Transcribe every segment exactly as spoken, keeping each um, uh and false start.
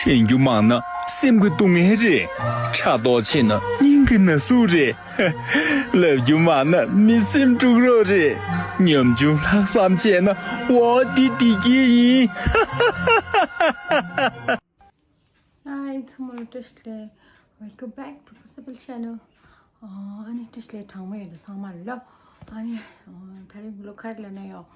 བསྟན་རྒྱུ་མང་ན་སེམས་ཀྱི་སྡུག་བསྔལ་རེད། ཕྲག་དོག་ཆེ་ན་སྙིང་གི་ན་ཟུག་རེད། ལབ་རྒྱུ་མང་ན་མི་སེམས་དཀྲུག་རོགས་རེད། ཉམ་ཆུང་ལྷག་བསམ་བྱས་ན་འོ་འདི་བདེ་སྐྱིད་ཡིན། ཧའི་ཚང་མ་ལ་བཀྲ་ཤིས་བདེ་ལེགས། Welcome back to Possible Channel. ཨ་ནི་བཀྲ་ཤིས་བདེ་ལེགས་གྲངས་མེད་ཡོད་ཚང་མ་ལ། ཨ་ནི་ད་རིང་གི་ལོ་ཁ་ལ་ན་ཡོད།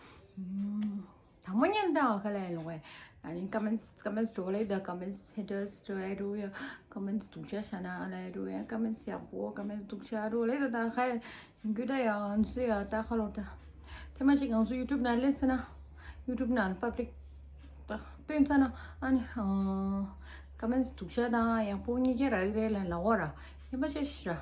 དང་པོ་ཉན་དང་ཁ་ལ་ཡ་ལོ་བས། ཨ་ནི་ཀ་མེན་ཀ་མེན་འགྲོ་ལེ་ད་ཀ་མེན་ཧེ་ཊར་འགྲོ་ཡ་རུ་ཡ། ཀ་མེན་སྡུག་ཅག་བྱ་ན་ཨ་ལ་ཡ་རུ་ཡ། ཀ་མེན་ཡག་པོ་ཀ་མེན་སྡུག་ཅག་རུ་ལེ་ད་ད་ཁ་ཡ་རྒྱུ་ད་ཡ་ང་ཚོ་ཡ་ད་ཁ་ལོ་ད། ཐེ་མ་ཞིག་ང་ཚོ་ཡུ་ཊུབ་ནང་སླེབས་ཚེ་ན། ཡུ་ཊུབ་ནང་པབ་ལིག་ད་སྤེན་ཚ་ན་ཨ་ནི་ཀ་མེན་སྡུག་ཅག་དང་ཡག་པོ་གཉིས་ཀ་རག་གི་རེད་ལ་ལ་འོ་ར། ཡིན་པ་ཆེ་ཤི་ར།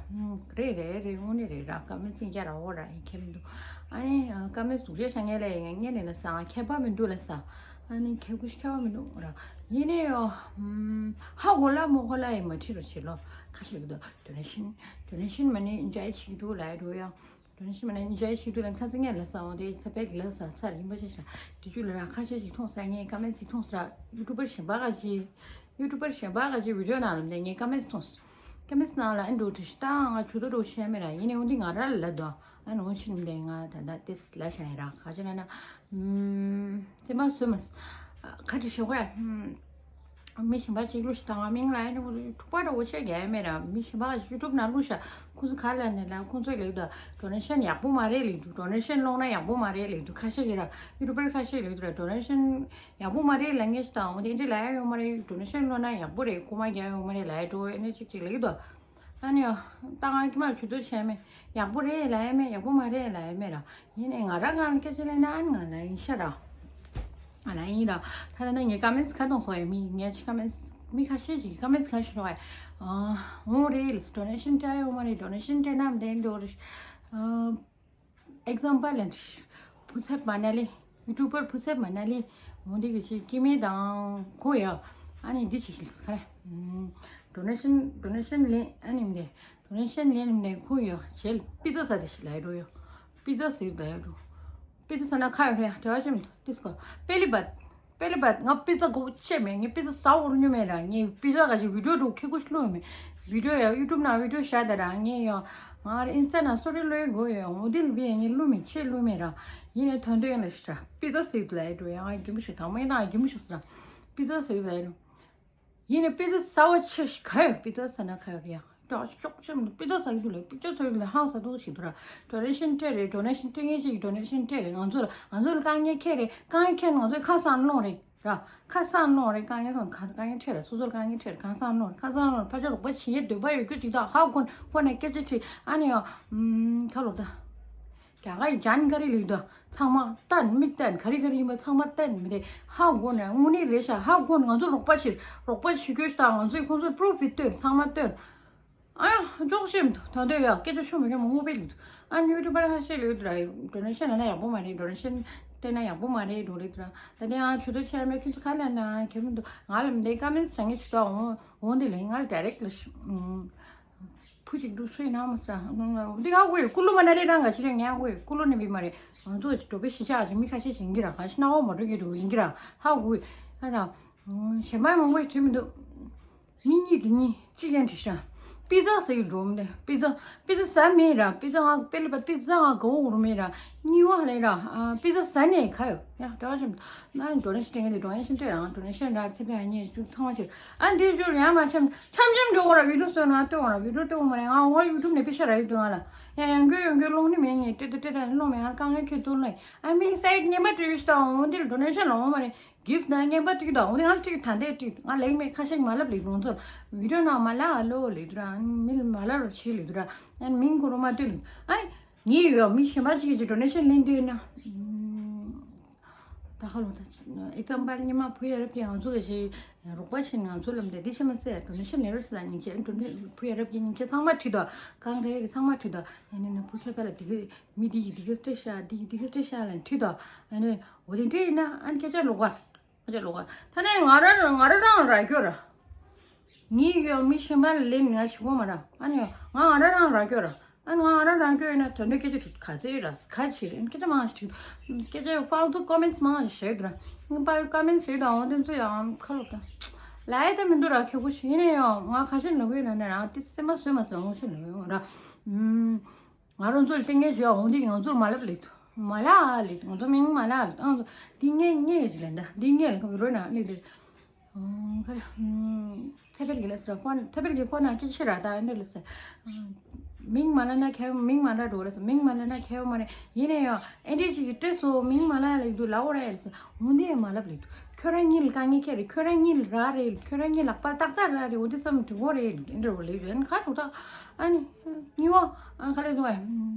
རེད་རེད་རེད་དངོས་གནས་རེད་ར། ཀ་མེན་སིང་རྒྱ་ར་འོ་ར་ཡིན་ཁྱེད་མི་འདུག་ཨ་ནི་ཀ་མེན་སྡུག་ཅག་བྱ་ངེས་ལ་ཡིན་ངེས་ནས་ལ་ས་ང་ཁྱད་པར་མི་འདུག་ལ་ས། ཨ་ནི་ཁྱེད་ཀུ་ཤི་ཁྱད་པར་མི་འདུག་ར། ཡིན་ནས་ཡོ། ཧ་གོ་ལ་མོ་གོ་ལ་ཡིན་མ་ཁྲི་རུ་ཆེ་ལོ། ཁ་ཤི་གི་འདུག་ཌོ་ནེ་ཤན་ཌོ་ནེ་ཤན་མ་ནི་འཇའ་ཡི་ཆིག་འདུག་ལ་ཡི་རུ་ཡོ། ཌོ་ནེ་ཤན་མ་ནི་འཇའ་ཡི་ཆིག་འདུག་ལ་ཁ་སང་ངས་ལ་ས་འོ་དེ་ཚ་པད་ལ་ས་ཚར་ཡིན་པ་ཆེ་ཤ། དེ་ཅུ་ལ་ར་ཁ་ཤས་ཤིག་མཐོང་ས་ངས་ཀ་མེན་སིག་མཐོང་ས་ར་ཡུ་ཊུབ་པར་གཞན་པ་ག་ཅི། ཡུ་ཊུབ་པར་གཞན་པ་ག་ཅི་བི་ཌིའོ་ནང་ལ་འདི་ངས་ཀ་མེན་སི་མཐོང་ས། ཀ་མེན་སི་ནང་ལ་ཨེ་འགྲོ་དྲི་ཤི་ཏང་ང་ཆུ་ཏོ་འགྲོ་ཤེས་མེད་ར་ཡིན་ནས་འོ་འདི་ང་ར་ལ་ལ་དོ། ཨ་ནི་འོ་ཕྱིན་འདི་ང་ད་ད་ཏེས་ལ་ཤ་ཡིན་ར་ཁ་ཅི་ན་ན། ཙེ་མ་སུ་མ་ཁ་ཏི་ཤོག་ཡ། མི་གཞན་པ་གཅིག་ལུས་ཤ་དང་མིང་ལ་ཨེ་འགྲོ་འཁྲུག་པ་འདྲ་བོ་ཆེ་རྒྱ་ཡ་མེད་ར། མི་གཞན་པ་ཡུ་ཊུབ་ནང་ལུས་ཤ་ཁོ་ཚོ་ག་ལ་ནས་ལ་ཁོ་ཚོ་ལེགས་དོ། ཌོ་ནེ་ཤན་ཡག་པོ་མ་རེད་ལེགས་དུ། ཌོ་ནེ་ཤན་སློང་ན་ཡག་པོ་མ་རེད་ལེགས་དུ། ཁ་ཤས་ཀྱི་ར་ཡུ་ཊུབ་པར་ཁ་ཤས་ལེགས་དུ་ར། ཌོ་ནེ་ཤན་ཡག་པོ་མ་རེད་ལ་ངས་ཤ་དང་འོ་དེ་འདྲ་ལ་ཡ་ཡོད་མ་རེད། ཌོ་ནེ་ཤན་སློང་ན་ཡག་པོ་རེད། རྐུ་མ་རྒྱག་ཡོད་མ་རེད་ལ་ཡ་འགྲོ་ཨེ་ནས་གཅིག་གཅིག་ལེགས་དོ། ཨ་ནི་ད་ང་ཁྱི་མ་ལ་ཇུས་གཏོགས་བྱས་མེད། ཡག་པོ་རེད་ལབ་ཡ་མེད། ཡག་པོ་མ་རེད་ལབ་ཡ་མེད་ར། ཡིན་ནའི་ང་རང་ང་ལ་སྐད་ཆ་ལབ་ན་ཨ་ནི་ང་ལ་ཡིན་ཤ་ར། ང་ལ་ཡིན་ར། ད་ལྟ་ན་ངའི་ཀ་མེན་སི་ཁ་གཏོང་སོང་ཡ་མི་ངའི་ཀ་མེན་སི་མི་ཁ་ཤས་ཅིག་ཀ་མེན་སི་ཁ་ཤས་ཤོག་ཨ། འོ་རེད་ཌོ་ནེ་ཤན་སྤྲད་ཡོད་མ་རེད། ཌོ་ནེ་ཤན་སྤྲད་ན་མི་དེ་འགྲོ་རེད། ཨེག་ཛམ་པལ་ལ་བུ་ཚབ་མ་ན་ལི། ཡུ་ཊུབ་པར་བུ་ཚབ་མ་ན་ལི། འོ་འདི་གི་ཞིག་སྐྱེ་དམན་དང་ཁོ་ཡ། ཨ་ནི་འདི་ཅིག་ཤིག་ཁ་རེ། ཌོ་ནེ་ཤན་ཌོ་ནེ་ཤན་ལེན་ཨ་ནི་མི་དེ། ཌོ་ནེ་ཤན་ལེན་མི་དེ་ཁོ་ཡ་ཞལ་པི་ཛ་ཟ་དེ་ཞིག་ལ་ཡ་འགྲོ་ཡ། པི་ཛ་ཟེར་ད་ཡ་འགྲོ། པི་ཛ་ཟ་ན་ཁ་ཡོད་རེད་ཡ་དེ་བ་ཤམ་ཏིས་ཀོ། པེ་ལི་བད། པེ་ལི་བད་ང་པི་ཛ་དགོས་ཆེ་མེད། ངས་པི་ཛ་ཟ་འོར་ཉོ་མེད་ར། ངས་པི་ཛ་ག་ཞིག་བི་ཌིའོ་འགྲོ་ཁེ་ཁུ་ཤི་ལོས་མེད། བི་ཌིའོ་ཡ་ཡུ་ཊུབ་ན་བི་ཌིའོ་བཞག་ད་ར་ངས་ཡ། ང་ར་ཨིན་སི་ཊ་ན་སོ་རི་ལོས་དགོས་ཡ་འོ་དེ་ལ་བི་ཡ་ངས་ལུ་མེད་ཆེ་ལུ་མེད་ར། ཡིན་ནས་དོན་དུ་ཡིན་ལ་ཤི་ར་པི་ཛ་ཟེར་ལ་ཡ་འགྲོ་ཡ་ང་རྒྱུ་མི་ཤི་དང་མ་ཡིན་ན་རྒྱུ་མི་ཤི་ཟེར་ར། པི་ཛ་ཟེར་ལ་ཡ་འགྲོ། ཡིན་ནའི་པི་ཛ་ཟ་བ་ཆེ་ཤི་ག་ཡོད། པི་ཛ་ཟ་ན་ག་ཡོད་རེད་ཡ། ཅོག་ཅོག་ཅོག་པི་ཛ་ཟ་གི་འདུག་ལ། པི་ཛ་ཟ་གི་འདུག་ལ་ཧང་ཟ་འདུག་ཞིག་འདུག་ར། ཌོ་ནེ་ཤན་སྤྲད་རེད། ཌོ་ནེ་ཤན་སྤྲད་མཁན་ཞིག་གིས་ཌོ་ནེ་ཤན་སྤྲད་རེད། ང་ཚོ་ལ་ང་ཚོ་ལ་དཀའ་ངལ་འཁྱེར་རེད། དཀའ་ངལ་འཁྱེར་ང་ཚོས་ཁ་སང་སློང་རེད་ར། ཁ་སང་སློང་རེད། དཀའ་ངལ་སོང་ག་དཀའ་ངལ་འཕྲད་རེད། སོ་སོར་དཀའ་ངལ་འཕྲད་རེད། ཁ་སང་སློང་རེད། ཁ་སང་སློང་རེད། ཕ་ཆོས་རོགས་པ་བྱེད་ཡས་འདོད་པ་ཡོད་རྒྱུ་ཅིག་ད་ཧ་གོ་ནས་ཁོ་ནས་སྐད་ཆ་དྲིས་ཨ་ནི་ཡང་ཁ་ལོ་ད། རྒྱ་གར་ཡི་ཇན་ཀ་རི་ལེགས་དོ། ཚང་མ་བསྟན་མི་བསྟན་ག་རི་ག་རི་ཡིན་པ་ཚང་མ་བསྟན་མི་དེ་ཧ་གོ་ནས་དངོས་གནས་རེད་ཤག་ཧ་གོ་ནས་ང་ཚོ་རོགས་པ་བྱེད་རོགས་པ་བྱེད་རྒྱུ་ཞིག་དང་ང་ཚོས་ཁོང་ཚོར་པུ་རུབ་བི་སྟོན་ཚང་མ་སྟོན། ཨ་ཡ་ཅོག་ཤེས་མི་འདུག་ད་དུང་ཡ་སྐད་ཆ་ཆོ་མི་ཆོ་མ་དངོས་པོའི་ལེགས་འདུག་ཨ་ནི་ཡུ་ཊུབ་པར་ཁ་ཤས་ལེགས་འདུག་ར། ཌོ་ནེ་ཤན་ལེན་ན་ཡག་པོ་མ་རེད། ཌོ་ནེ་ཤན་སྤྲད་ན་ཡག་པོ་མ་རེད་འགྲོ་རེད་འདུག་ར། ད་དེ་ཡང་ཇུས་གཏོགས་བྱས་མེད། ཁྱོད་ཚོ་ག་ལེན་ན་ཁྱད་མི་འདུག་ང་ལ་མི་འདུག་ཀ་མེན་ཊི་བྱ་ངེས་ཇུས་གཏོགས་འོང་འོང་དེ་ལེན་ང་ལ་ཌའི་རེག་ལ་ཤི། བུ་གཅིག་འདུག་སུ་ཡིན་ན་མ་ཟ། འདི་ང་དབུས་ཀུ་ལུ་མ་ན་ལི་རང་ག་ཞིག་རེད། ངའི་དབུས་ཀུ་ལུ་ནི་བི་མ་རེད། ང་ཚོ་གྲོགས་པོའི་གཞིས་ཆགས་ཀྱི་མི་ཁ་ཤས་ཤིག་ཡིན་གྱི་ར། ག་ཞིག་ན་འོ་མ་འགྲོ་གི་འདུག་ཡིན་གྱི་ར། ཧ་གོ་གི་ཨ་ར། གཞན་པ་མང་པོས་བྲིས་མི་འདུག་མི་གཉིས་དེ་གཉིས་གཅིག་ཡན་བྲིས་ཤག་པི་ཛ་ཟེར་གྱི་འགྲོ་མི་འདུག་པི་ཛ་པི་ཛ་ཟ་མེད་ར། པི་ཛ་ང་པེ་ལི་པ་པི་ཛ་ང་དགའ་བོ་འོར་མེད་ར། གཉིས་པ་ལས་ར། པི་ཛ་ཟ་ནས་ག་ཡོད་ཡ་འདྲ་བ་ཞིག་ང་འགྲོ་ན་ཞིག་དྲན་གྱི་འདུག་འགྲོ་ན་ཞིག་སྤྲད་རང་འགྲོ་ན་ཞིག་ར་ཚེ་ཕན་ཨ་ཉེ་ཞིག་ཚང་མ་ཞིག་ཨ་འདི་ཞུ་ཡང་མ་འཆམ་འཆམ་འཆམ་འགྲོ་གོ་ར། བི་ཌིའོ་བཟོས་ན་ལྟོས་གོ་ར། བི་ཌིའོ་ལྟོས་གོ་མ་རེད། ང་འོ་ཡུ་ཊུབ་ནས་པི་ཤ་ར་ཡི་འདུག་ང་ལ་ཡ་ཡང་དགོས་ཡང་དགོས་སློང་ནི་མེད། ངས་སྤྲད་དེ་སྤྲད་དེ་སློང་མེད། ང་དཀའ་ངལ་ཁྱོད་ཐུག་ལ་ཨ་མིང་སའིཊ་ངན་པ་སྤྲད་ཡོད་ཤི་ད་འོ་འདིར་ཌོ་ནེ་ཤན་ལོང་མ་རེད། གིབ་ན་ངན་པ་སྤྲད་ད་འོ་འདི་ང་སྤྲད་ད་འདས་སྤྲད་ང་ལེགས་མེད་ཁ་ཤས་མ་ལབ་ལེགས་ལོང་ཚོར་བི་ཌིའོ་ནང་མ་ལ་ཨ་ལོ་ལེགས་འདུག་ར། མི་ལ་མ་ལ་རོ་ཆི་ལེགས་འདུག་ར། ཨ་མིང་གོ་རོ་མ་སྟོན་ཨ། ངས་ཡོད་མི་གཞན་པ་ཅིག་གིས་ཌོ་ནེ་ཤན་ལེན་འདོད་ན། ད་ཁ་ལོ་ད་ཨེག་ཛམ་པལ་ཉི་མ་བུ་ཡ་རབས་ཀྱི་ང་ཚོ་གི་ཞིག་རོགས་པ་ཞིག་ང་ཚོ་ལམ་དེ་འདི་ཤི་མ་ཟད་ཌོ་ནེ་ཤན་ལེན་རོགས་ཟེར་ད་སྙིང་རྗེ་ཨ་ནི་ཌོ་ནེ་བུ་ཡ་རབས་ཀྱི་སྙིང་རྗེ་ཚང་མ་བྲིས་དོ། གང་རེ་རེ་ཚང་མ་བྲིས་དོ། ཨ་ནི་ན་བུ་ཚ་པ་ལ་དེ་གི་མི་དེ་གི་དེ་གི་སྤྲད་ཤག་དེ་གི་དེ་གི་སྤྲད་ཤག་ལ་བྲིས་དོ། ཨ་ནི་འོ་དེ་འདྲ་ཡིན་ན་ཨ་ནི་སྐད་ཆ་ལོག་ག་ཨ་ཅག་ལོག་ག་ད་ནས་ང་ར་ང་ར་རང་ར་སྐྱོ་ར། ངའི་ཡོད་མི་གཞན་པ་ལ་ལེན་ང་བྱེད་གོ་མ་ར། ཨ་ནི་ང་ང་ར་རང་ར་སྐྱོ་ར། ཨ་ནི་ང་ང་ར་རང་སྐྱོ་ཡིན་ན་དོན་དུ་སྐད་ཆ་ག་ཚོད་ར་ག་ཆེ་རེད། སྐད་ཆ་མང་ཞིག་སྐད་ཆ་ཕལ་ཏུ་ཀོ་མེན་ཊི་མང་ཞིག་བྱེད་དུ་ར། ངས་པ་ཀོ་མེན་ཊི་བྱེད་དང་འོ་དེ་ཚོ་ཡང་ཁ་ལོ་ད། ལ་ཡ་ད་མི་འདུག་ར། ཁེ་གོ་ཞིག་ཡིན་ན་ཡང་ང་ཁ་ཤས་ལབ་ཡོད་ན་ནི་རང་དེ་སེམས་མ་བཟོད་མ་སོང་ངོ་ཤེས་ལབ་ཡོད་ར། ཨུམ། ང་རང་ཚོ་ལ་ལྟས་ངན་བྱོས་འོང་དུས་ང་ཚོར་མ་ལབ་ལེགས་འདུག་མ་ལབ་ལེགས་འདུག་ང་ཚོ་མིང་མ་ལབ་ལེགས་འདུག་འདི་ངས་ངས་ཀྱི་ལན་ད་འདི་ངས་ལ་ཁ་བི་རོ་ན་ལེགས་འདུག་ཁ་རེ། ཚེ་འཕེལ་གྱི་ལས་སུ་ར་ཕོན། ཚེ་འཕེལ་གྱི་ཕོན་ན་སྐད་ཆ་ར་ད་ཨེ་འདྲ་ལས་སུ། མིང་མ་ལབ་ན་ཁེ་མིང་མ་ལབ་འགྲོ་ལས་སུ། མིང་མ་ལབ་ན་ཁེ་མ་རེད། ཡིན་ན་ཡང་ཨེ་འདྲ་ཞིག་གི་སྤྲད་སོ་མིང་མ་ལབ་ལེགས་འདུག་ལབ་འོ་ར་ལས་སུ། འོ་འདི་མ་ལབ་ལེགས་འདུག་ཁྱོད་རང་གཉིས་ལ་དཀའ་ངལ་ཁྱད་རེད། ཁྱོད་རང་གཉིས་ལ་རག་རེད། ཁྱོད་རང་གཉིས་ལག་པ་ཏག་ཏག་རག་རེད། འོ་འདི་བསམ་དྲི་གོ་རེད། ཨེ་འདྲ་འོ་ལེགས་འདུག་ཨ་ནི་ཁ་ཐུག་ཐག་ཨ་ནི་གཉིས་པ་ཨ་ཁ་ལས་འདུག་ཨ་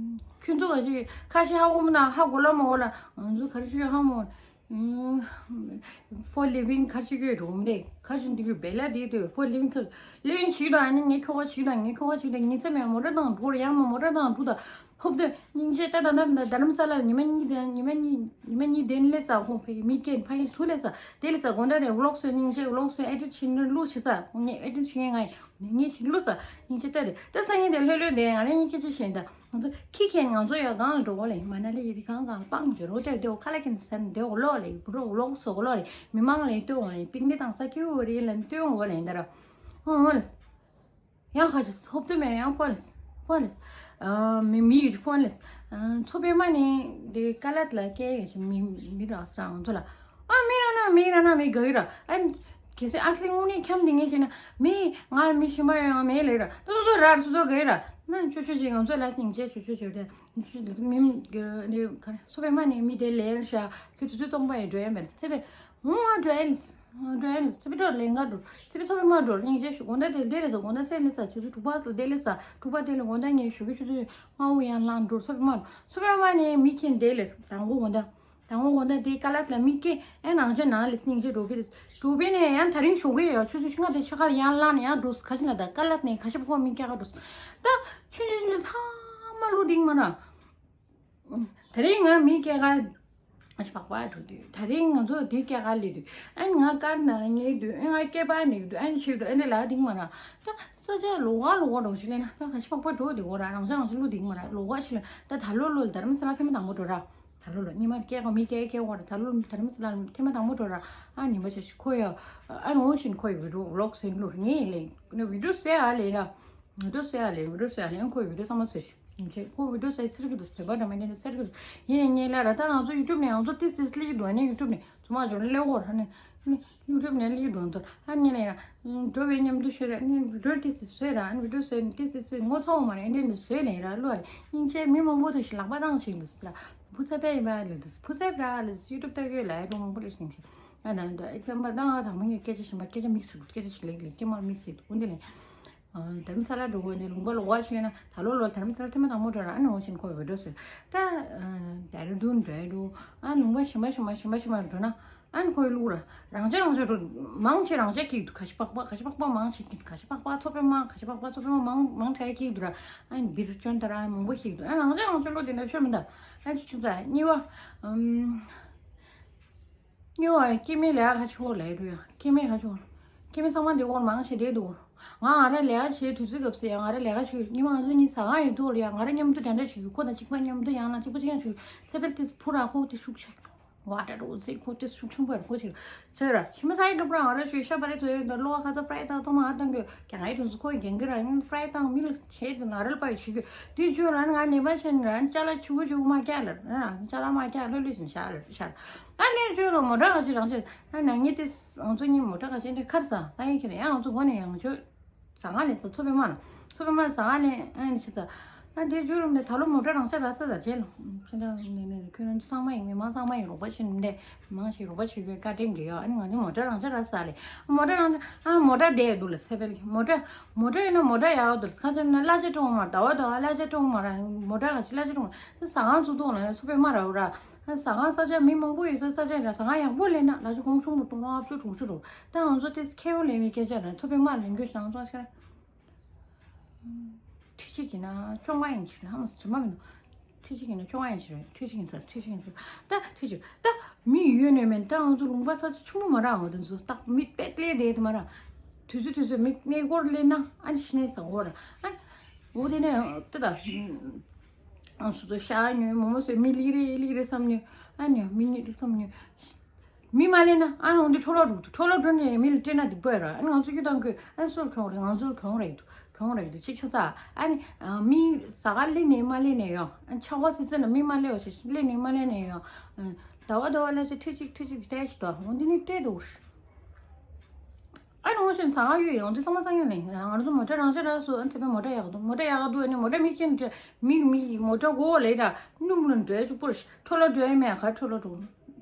ཁྱོད་ཚོ་ག་ཞིག་ཁ་ཤས་ཧ་གོ་མ་ན་ཧ་གོ་ལ་མ་གོ་ལ། ང་ཚོ་ག་རེ་ཞུ་ཧ་མོ། For living ཁ་ཅིག་གི་རུམ་རེད། ཁ་ཅིག་འདི་གི་བེ་ལ་དེ་དུ་for living ཁ་living ཞིག་དང་ཨ་ནི་ངའི་ཁྱོ་ག་ཞིག་དང་ངའི་ཁྱོ་ག་ཞིག་དང་ཉིན་མཚན་མེད་མོ་ཊ་དང་འགྲོ་ཡང་མོ་མོ་ཊ་དང་འགྲོ་དང་ཧོབ་དེ་སྙིང་རྗེ་ལྟ་དང་ད་རྡ་རམ་ས་ལ་ཉི་མ་གཉིས་དེ་ཉི་མ་གཉིས་ཉི་མ་གཉིས་དེ་ནི་ལས་ས་ཧོ་ཕེ་མི་སྐད་ཕ་ཡིན་ཚུ་ལས་ས་དེ་ལས་ས་དགོང་དག་རེད། ཝི་ལོག་སོ་སྙིང་རྗེ་ཝི་ལོག་སོ་ཨེ་ཌིཊ་བྱེད་ན་ལུགས་བྱེད་ས་ངས་ཨེ་ཌིཊ་བྱེད་ངས་ང་ཡིན། ངས་ཕྱིན་ལུས་ས་སྙིང་རྗེ་ལྟ་དེ་ད་སང་ཉིན་དེ་ལྷོད་ལྷོད་དེ་ང་རང་གཉིས་ཁྱེད་ཅི་བྱེད་ད། ང་ཚོ་ཁྱི་ཁྱེད་ང་ཚོ་ཡང་གང་ལ་འགྲོ་གོ་ལེ་མ་ན་ལེ་ཡི་རི་གང་གང་སྤང་འཇོ་རོ་དེ་དེ་ཁ་ལ་ཁྱེད་སེམས་དེ་འོ་ལོ་ལེ་བུ་རོ་འོ་ལོག་སོ་གོ་ལོ་ལེ་མི་མང་ལེ་ལྟོས་འོ་ལེ་པིག་ནི་དང་ས་ཁྱི་འོ་རི་ལེ་ལྟོས་འོ་ལེ་འདི་ར་ཨོ་ལེ་ཡང་ཁ་ཅིག་ཧོབ་ཏེ་མེད་ཡང་ཀོ་ལེ་ཀོ་ལེ་མི་མི་ཡི་ཀོ་ལེ་ཚོ་པའི་མ་ནི་དེ་ཀ་ལ་ལ་སྐད་ཡི་མི་མི་ར་ས་ང་ཚོ་ལ། ཨ་མི་ར་ན་མི་ར་ན་མི་ག་ཡི་ར། ཨན་གལ་སྲིད་ཨ་སི་ལི་དངོས་གནས་འཁྱམ་དེ་ངས་བྱས་ན་མི་ང་ལ་མི་ཤི་མ་ཡོང་ང་མེད་ལེ་ར། ཏོ་ཏོ་ཏོ་ར་སུ་ཏོ་ག་ཡི་ར། ན་ཆོ་ཆོ་ཞིག་ང་ཚོ་ལ་སྙིང་རྗེ་ཆོ་ཆོ་ཆོ་དེ་མི་ག་ནི་ག་རེ་སོ་པའི་མ་ནི་མི་དེ་ལེ་ཤ་ཁྱོད་ཚོ་ཚོ་སྟོང་པ་ཡི་འགྲོ་ཡ་མེད་ཚེ་བས་ཧུང་ཨ་འགྲོ་ཡ་ལེ་འགྲོ་ཡ་ལེ་ཚེ་བས་འགྲོ་ལེ་འགའ་འགྲོ་ཚེ་བས་སོ་པའི་མ་འགྲོ་སྙིང་རྗེ་ཞུ་དགོང་དག་དེ་ལ་དེ་ལེ་ས་དགོང་དག་སེ་ལེ་ས་ཆུ་ཚོད་དྲུག་པ་སུ་དེ་ལེ་ས་དྲུག་པ་དེ་ལེ་དགོང་དག་ངས་ཞུ་གི་ཆུ་ཚོད་ལྔ་བོ་ཡང་ལངས་འགྲོ་སོ་པའི་མ་འགྲོ་སོ་པའི་མ་ནི་མི་ཁྱེད་དེ་ལེ་དང་པོ་དགོང་དག་དང་པོ་དགོང་དག་དེ་ཀ་ལ་ལ་མི་སྐད་ཨེ་ནང་ཆེན་ནང་ལ་སྙིང་རྗེ་འགྲོ་བི་རེད། འགྲོ་བི་ནས་ཡང་དེ་རིང་ཞོགས་ཀས་ཡོད་ཆུ་ཚོད་ལྔ་དེ་ཕྱེད་ཀ་ལ་ཡང་ལངས་ནས་ཡང་འགྲོ་ཁ་ཤས་ན་ད་ཀ་ལ་ནས་ཁ་ཤས་པོ་མི་སྐད་ག་འགྲོ་ད་ཆུང་ཆུང་ཆུང་ཚང་མ་ལོ་དེང་མ་ན་དེ་རིང་ང་མི་སྐད་ག་ཨ་ཤི་པག་པ་འགྲོ་དུས་དེ་རིང་ང་ཚོ་དེ་སྐད་ག་ལས་དུས་ཨ་ནི་ང་དཀར་ན་ཉེ་དུས་ཨ་ང་སྐད་པ་ནས་དུས་ཨ་ནི་ཆེ་དུས་ཨ་ནི་ལ་དེང་མ་ན་ད་ས་ཆ་ལོ་ག་ལོ་ག་འགྲོ་ཞིག་ལས་ན་ད་ཁ་ཤས་པག་པ་འགྲོ་དེ་གོ་ར་རང་ཤ་རང་ཤ་ལོ་དེང་མ་ན་ལོ་ག་ཞིག་ལས་ད་ད་ལོ་ལོ་ལ་དར་མ་ས་ལ་ཐེ་མ་དང་པོ་འགྲོ་ར། ད་ལོ་ལ་ཉི་མ་སྐད་གོ་མི་སྐད་སྐད་འོ་ར་ད་ལོ་ལ་དར་མ་ས་ལ་ཐེ་མ་དང་པོ་འགྲོ་ར། ཨ་ཉི་མ་ཆ་ཞིག་ཁོ་ཡ་ཨ་ནི་འོ་ཤིན་ཁོ་ཡི་བི་ཌིའོ་ཝི་ལོག་སེན་ལོ་ངེ་ལེ་ནི་བི་ཌིའོ་སེ་ཨ་ལེ་ར། བི་ཌིའོ་སེ་ཨ་ལེ་བི་ཌིའོ་སེ་ཨ་ལེ་ཨ་ཁོ་ཡི་བི་ཌིའོ་ཚང་མ་སེ་ཤི་ཁོ་བི་ཌིའོ་སེ་ཚིར་གི་དུ་སེ་བ་འདྲ་མ་ནི་སེར་གི་དུ་ཡིན་ནི་ངེ་ལ་ར་ད་ང་ཚོ་ཡུ་ཊུབ་ནས་ང་ཚོ་ཏིས་ཏིས་ལི་གི་དུ་ཨ་ནི་ཡུ་ཊུབ་ནས། ཚོ་མ་འབྱོར་ན་ཀླད་ཀོར་ཧ་ནི་ནི་ཡུ་ཊུབ་ནས་ཀླད་ཀོར་འདོན་ཚོར་ཧ་ཉེ་ལ་ཡ་འགྲོ་བའི་མཉམ་དུ་ཤོད་ར་ནི་བི་ཌིའོ་ཏིས་ཏིས་བཟོས་ར་ནི་བི་ཌིའོ་བཟོས་ནི་ཏིས་ཏིས་བཟོས་ངོ་ཚ་བ་མ་རེད་འདི་འདི་བཟོས་ནས་ར་ལོ་ར་སྙིང་རྗེ་མི་མང་པོ་དུ་ཞིག་ལག་པ་བཏང་ཞིག་འདི་ལ་བུ་ཚ་པའི་བ་ལི་འདི་བུ་ཚ་བ་ལི་ཡུ་ཊུབ་ལྟ་གི་ལ་ཡ་རུ་མང་པོ་རེ་སྙིང་རྗེ་ཨ་ན་འདི་ཨེག་ཛམ་པལ་བཏང་ཨ་དང་མ་ངས་སྐད་ཆ་ཞིམ་པ་སྐད་ཆ་མིག་སུ་སྐད་ཆ་ཞིག་ལེགས་ལེགས་སྐྱེ་མ་མིག་སུ་འོན་ཏེ་ནས། དྷ་རམ་ས་ལ་འགྲོ་དགོས་ནས་ལུང་པ་ལོགས་ཀ་ཞིག་ཡོད་ན་ད་ལོ་ལོ་དྷ་རམ་ས་ལ་ཐེངས་མ་དང་པོ་འགྲོ་ར་ཨ་ནི་འོ་ཞིན་ཁོ་བི་ཌིའོ་ཟེར་ད་ཌེ་ར་ཌུན་འགྲོ་ཡ་འགྲོ་ཨ་ལུང་པ་ཞིམ་པ་ཞིམ་པ་ཞིམ་པ་ཞིམ་པ་འགྲོ་ན་ཨ་ནི་ཁོའི་ལུག་ར་རང་ཆ་རང་ཆ་འགྲོ་མང་ཆེ་རང་ཆ་ཁྱིག་འདུག་ཁ་ཤི་པག་པ་ཁ་ཤི་པག་པ་མང་ཆེ་ཁྱིག་འདུག་ཁ་ཤི་པག་པ་ཚོ་པའི་མང་ཁ་ཤི་པག་པ་ཚོ་པའི་མང་མང་ཆེ་ཁྱིག་འདུག་ར་ཨ་ནི་བི་རུ་ཅོན་ད་ར་མང་པོ་ཁྱིག་འདུག་ཨ་རང་ཆ་རང་ཆ་ལོ་དེ་འདྲ་ཆོད་མི་འདུག་ཨ་ཅི་ཆུ་ཚ་གཉིས་པ་ཨམ། སྨྱོ་བ་སྐྱེ་མེད་ལས་ཁ་ཆེ་བོ་ལས་འགྲོ་ཡ། སྐྱེ་མེད་ཁ་ཆེ་བོ། སྐྱེ་མེད་ཚང་མ་འདི་སྐོར་མང་ཆེ་བསྡད་འདུག་ང་ང་ར་ལས་ཁ་ཆེ་དུས་ཚོད་སྐབས་སུ་ཡ་ང་ར་ལས་ཁ་ཆེ་ཉི་མ་ང་ཚོ་གཉིས་ཟ་ཁང་ཡོད་དུས་ལ་ཡ་ང་ར་མཉམ་དུ་འདྲ་འདྲ་ཞིག་ཁོ་དང་གཅིག་པ་མཉམ་དུ་ཡང་ལ་གཅིག་པ་གཅིག་ཡང་ཞིག་ཚེ་འཕེལ་དེ་ཕུ་ར་ཁོ་དེ་ཤུགས་ཆེ། ཝ་ཏྲ་རོ་ཚེ་ཁོ་དེ་ཤུགས་ཆུང་པར་ཁོ་ཆེ། ཚེ་ར་ཤི་མ་ཚ་ཡི་འགྲོ་པ་ང་ར་ཞུ་ཤ་པ་རེ་ཚོ་ཡོད་འདུག་ལོ་ཁ་ཚ་ཕྲའི་ཏང་ཐོག་མ་ཨ་ཏང་གི་ཀྱང་ཨེ་དུས་ཁོ་ཡི་རྒན་གི་ར་ཡིན་ཕྲའི་ཏང་མི་ལ་ཁྱེད་དུ་ན་རལ་པ་ཡི་ཞིག་གི་དེ་བརྗོད་ལ་ང་ཉེས་པ་ཆེན་ར་ཅ་ལག་ཆུ་གུ་ཆུ་གུ་མ་རྒྱག་ལ་ར་ཅ་ལག་མ་རྒྱག་ལྷོད་ལྷོད་བཞིན་ཤར་ལ་ཤར། ཨ་ནེ་བརྗོད་ལ་མོ་ཊ་ག་ཅི་རང་ཤེས་ཨ་ན་ངེད་དེ་ང་ཚོ་གཉིས་མོ་ཊ་ག་ཅི་འདི་ཁར་ས་ཨ་ཡིན་ཁྱེད་ཡང་ང་ཚོ་སྒོ་ནས་ཡང་བརྗོད་ཟ་ཁང་ལས་ས་ཚོ་པའི་མ་ན་ཚོ་པའི་མ་ན་ཟ་ཁང་ལས་ཨ་ནི་ཤི་ས་ཨ་འདི་བརྗོད་ལ་ནས་ད་ལོ་མོ་ཊ་རང་ཤ་ར་ས་ད་བྱེད་ལ་ཁྱེད་ད་ནས་ནས་ཁྱོད་རང་ཚོ་ཚང་མ་ཡིན་མི་མང་ཚང་མ་ཡིན་རོགས་པ་བྱེད་ནས། མང་ཞིག་རོགས་པ་བྱེད་དགོས་བཀའ་དྲིན་དགེ་ཡོད། ཨ་ནི་ང་ནི་མོ་ཊ་རང་ཆ་ར་ས་ལེ། མོ་ཊ་རང་ཨ་མོ་ཊ་བསྡད་འདུག་ལ་ཚེ་འཕེལ་གྱི་མོ་ཊ་མོ་ཊ་ཡིན་ན་མོ་ཊ་ཡག་འདུག་ཁ་ཆེ་ན་གླ་ཆ་སྤྲོད་མ་ཟླ་བ་ཟླ་བ་གླ་ཆ་སྤྲོད་མ་ར་མོ་ཊ་ག་ཆེ་གླ་ཆ་སྤྲོད་མ་ཟ་ཁང་ཚུགས་འདུག་ལ་ཚོ་པའི་མ་ར་འོ་ར་ཟ་ཁང་ས་ཆ་མི་མང་པོ་ཡོད་ས་ས་ཆ་ར་ཟ་ཁང་ཡག་པོ་ལེན་ན་གླ་ཆ་གོང་ཆུང་པོ་གཏོང་རོགས་ཨབ་ཆུ་གྲོང་ཆུ་རོ་ད་ང་ཚོ་ཏེས་ཁེ་བོ་ལེན་མི་སྐད་ཆ་ར་ཚོ་པའི་མ་ལེན་དགོས་ཤག་ང་ཚོ་ཨ་ཆ་ར། ཁྲི་གཅིག་ཡིན་ན་བཅོ་ལྔ་ཡིན་གྱི་རེད་ཧ་མ་སོ་དྲི་མ་མི་འདུག་ཁྲི་གཅིག་ཡིན་ན་བཅོ་ལྔ་ཡིན་གྱི་རེད། ཁྲི་གཅིག་ཡིན་ཚར་ཁྲི་གཅིག་ཡིན་ཚར་ད་ཁྲི་གཅིག་ད་མི་ཡོད་ནས་མེད་ད་ང་ཚོ་ལུང་པ་ཚ་ཚ་ཆུང་མོ་མ་རག་འོ་དེ་ཚོ་ད་མི་པད་ལས་དེ་དེ་མ་རག་དུས་ཚོད་དུས་ཚོད་མི་གནས་སྐོར་ལས་ན་ཨ་ནི་ཤི་ནས་ཟ་འོ་ར་ཨ་འོ་དེ་ནས་ད་ད་ཨ་སོ་སོ་ཤ་ཉོས་མོ་མོ་སོས་མི་ལི་རེ་ལི་རེ་བསམ་ཉོས་ཨ་ཉོས་མི་ཉོས་རེ་བསམ་ཉོས། མི་མ་སླེབས་ན་ཨ་ནི་འོན་ཏེ་འཕྲོ་བརླག་འགྲོ་འདུག་འཕྲོ་བརླག་འགྲོ་ནས་མི་ལ་སྤྲད་ན་སྡིག་པ་ཡོད་ར། ཨ་ནི་ང་ཚོ་སྐྱོ་དང་ཁོས་ཨ་ནི་སོར་གྱོང་རེད། ང་ཚོར་གྱོང་རེད་འདུག་གྱོང་རེད་འདུག་ཅིག་ཆ་ཚ། ཨ་ནི་མི་ཟ་ག་སླེབས་ནས་མ་སླེབས་ནས་ཡོང་། ཨ་ནི་ཆར་པ་སི་ཛན་ལ་མི་མ་སླེབས་པ་ཞིག་སླེབས་ནས་མ་སླེབས་ནས་ཡོང་། ཟླ་བ་ཟླ་བ་ལ་ཅིག་ཐུག་ཅིག་ཐུག་ཅིག་སྤྲད་ཞིག་ཏོ་འོན་ཏེ་ནི་སྤྲད་འདུག་ཨ་ནི་འོ་ཞིག་ཟ་ག་ཡོད་ཡོང་ཅིག་ཚང་མ་ཚང་ཡོད་ནི་ང་རང་ཚོ་མོ་ཊ་རང་ཆ་ར་སོ་ཨ་ནི་ཚེ་པའི་མོ་ཊ་ཡག་འདུག་མོ་ཊ་ཡག་འདུག་ཨ་ནི་མོ་ཊ་མི་ཁྱེར་འདྲ་མི་མི་མོ་ཊ་གོ་ལེ་ར་སྣུམ་ལ་འགྲོ་ཅིག་པོ་ར་འཕྲོ་བརླག་འགྲོ་ཡ་མེད་ཁ་འཕྲོ་བརླག་འགྲོ་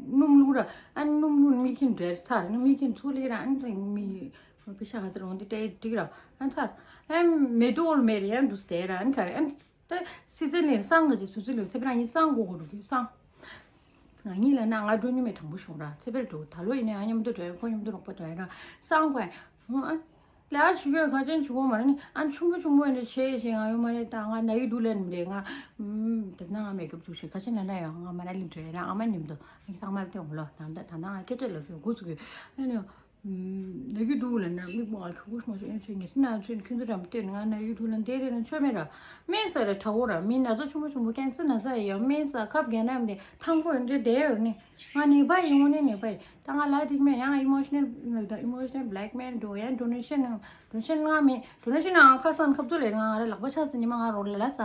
སྣུམ་བླུག་ར་ཨ་ནི་སྣུམ་བླུག་མི་ཁྱེར་འདྲ་ཚར་ནི་མི་ཁྱེར་ཚུར་ལེ་ར་ཨ་ནི་མི། པེ་ཤ་ག་ཚོད་འོང་དེ་སྤྲད་འགྲིག་ར། ཨ་ཚར། ཨ་མེ་ཏོག་ལ་མེ་རེ་ཡང་འདུག་སྟེ་ར་ཨ་ཁ་རེ་ཨ་ད་སི་ཛན་ལས་སང་ག་ཅིག་སུ་ཚོད་ལས་ཚེ་བ་རང་ཉིད་སང་གོ་གོ་འགྲོ་གི་སང་། ང་གཉིས་ལ་ན་ང་འགྲོ་ཉུ་མེད་དྲང་པོ་ཤོང་ར་ཚེ་བེར་འགྲོ་ད་ལོ་ཡིན་ནའི་ང་མཉམ་དུ་འགྲོ་ཡ་ཁོ་མཉམ་དུ་རོགས་པ་འགྲོ་ཡ་ར་སང་གོ་ཡ། ཨ་ལས་ཨ་ཞུ་གི་ཁ་ཆེན་ཞུ་གོ་མ་ར་ནི་ཨ་ཆུང་པོ་ཆུང་པོ་ཡིན་ནའི་ཆེ་ཞེ་ང་ཡོད་མ་རེད་ད་ང་ན་ཡི་འདུག་ལན་མི་རེད་ང་། ད་ན་ང་མེ་ཀབ་བཙུགས་ཤེས་ཁ་ཆེན་ན་ན་ཡ་ང་མ་ན་ལི་འགྲོ་ཡ་ར་ཨ་མ་མཉམ་དུ་ཨ་ཁྱི་སང་མ་ལ་ཏེ་འོང་ལོ་ད་ད་ད་ན་ང་སྐད་ཆ་ལབ་ཤོག་འགོ་ཚུགས་གི་ཨ་ནི། ན་ཡི་འདུག་ལབ་ན་མིག་མོ་ཨ་ཁུ་ཁུ་མ་ཤེས་ཨེ་ཆོས་ངེས་ན་ཆོས་ཁྱོད་ཚོ་འགྲམ་བལྟས་ནས་ང་ན་ཡི་འདུག་ལབ་བསྡད་བསྡད་ན་ཆོས་མེད་ར། སྨན་ཟ་ར་དྲག་པོ་ར་མི་ན་ཚ་ཆུང་མ་ཆུང་མ་ཀན་སར་ན་ཚ་ཡི་ཡང་སྨན་ཟ་ཁབ་རྒྱག་ན་མི་དེ་ཐང་པོ་ཡོང་དུས་བསྡད་ཡོད་ནི། ང་ནད་པ་ཡིན་འོ་ནི་ནད་པ་ཡིན་ད་ང་ལ་ཐིག་མེད་ཡང་ཨི་མོ་ཤི་ནལ་ལབ་ད་ཨི་མོ་ཤི་ནལ་བྷི་ལེག་མེལ་འགྲོ་ཡང་ཌོ་ནེ་ཤན་ཌོ་ནེ་ཤན་ང་མེད་ཌོ་ནེ་ཤན་ང་ཁ་སང་ཁབ་ཏུ་ལས་ང་ར་ལག་པ་ཆག་ཚེ་ཉི་མ་ང་རོགས་ལ་ལ་ས་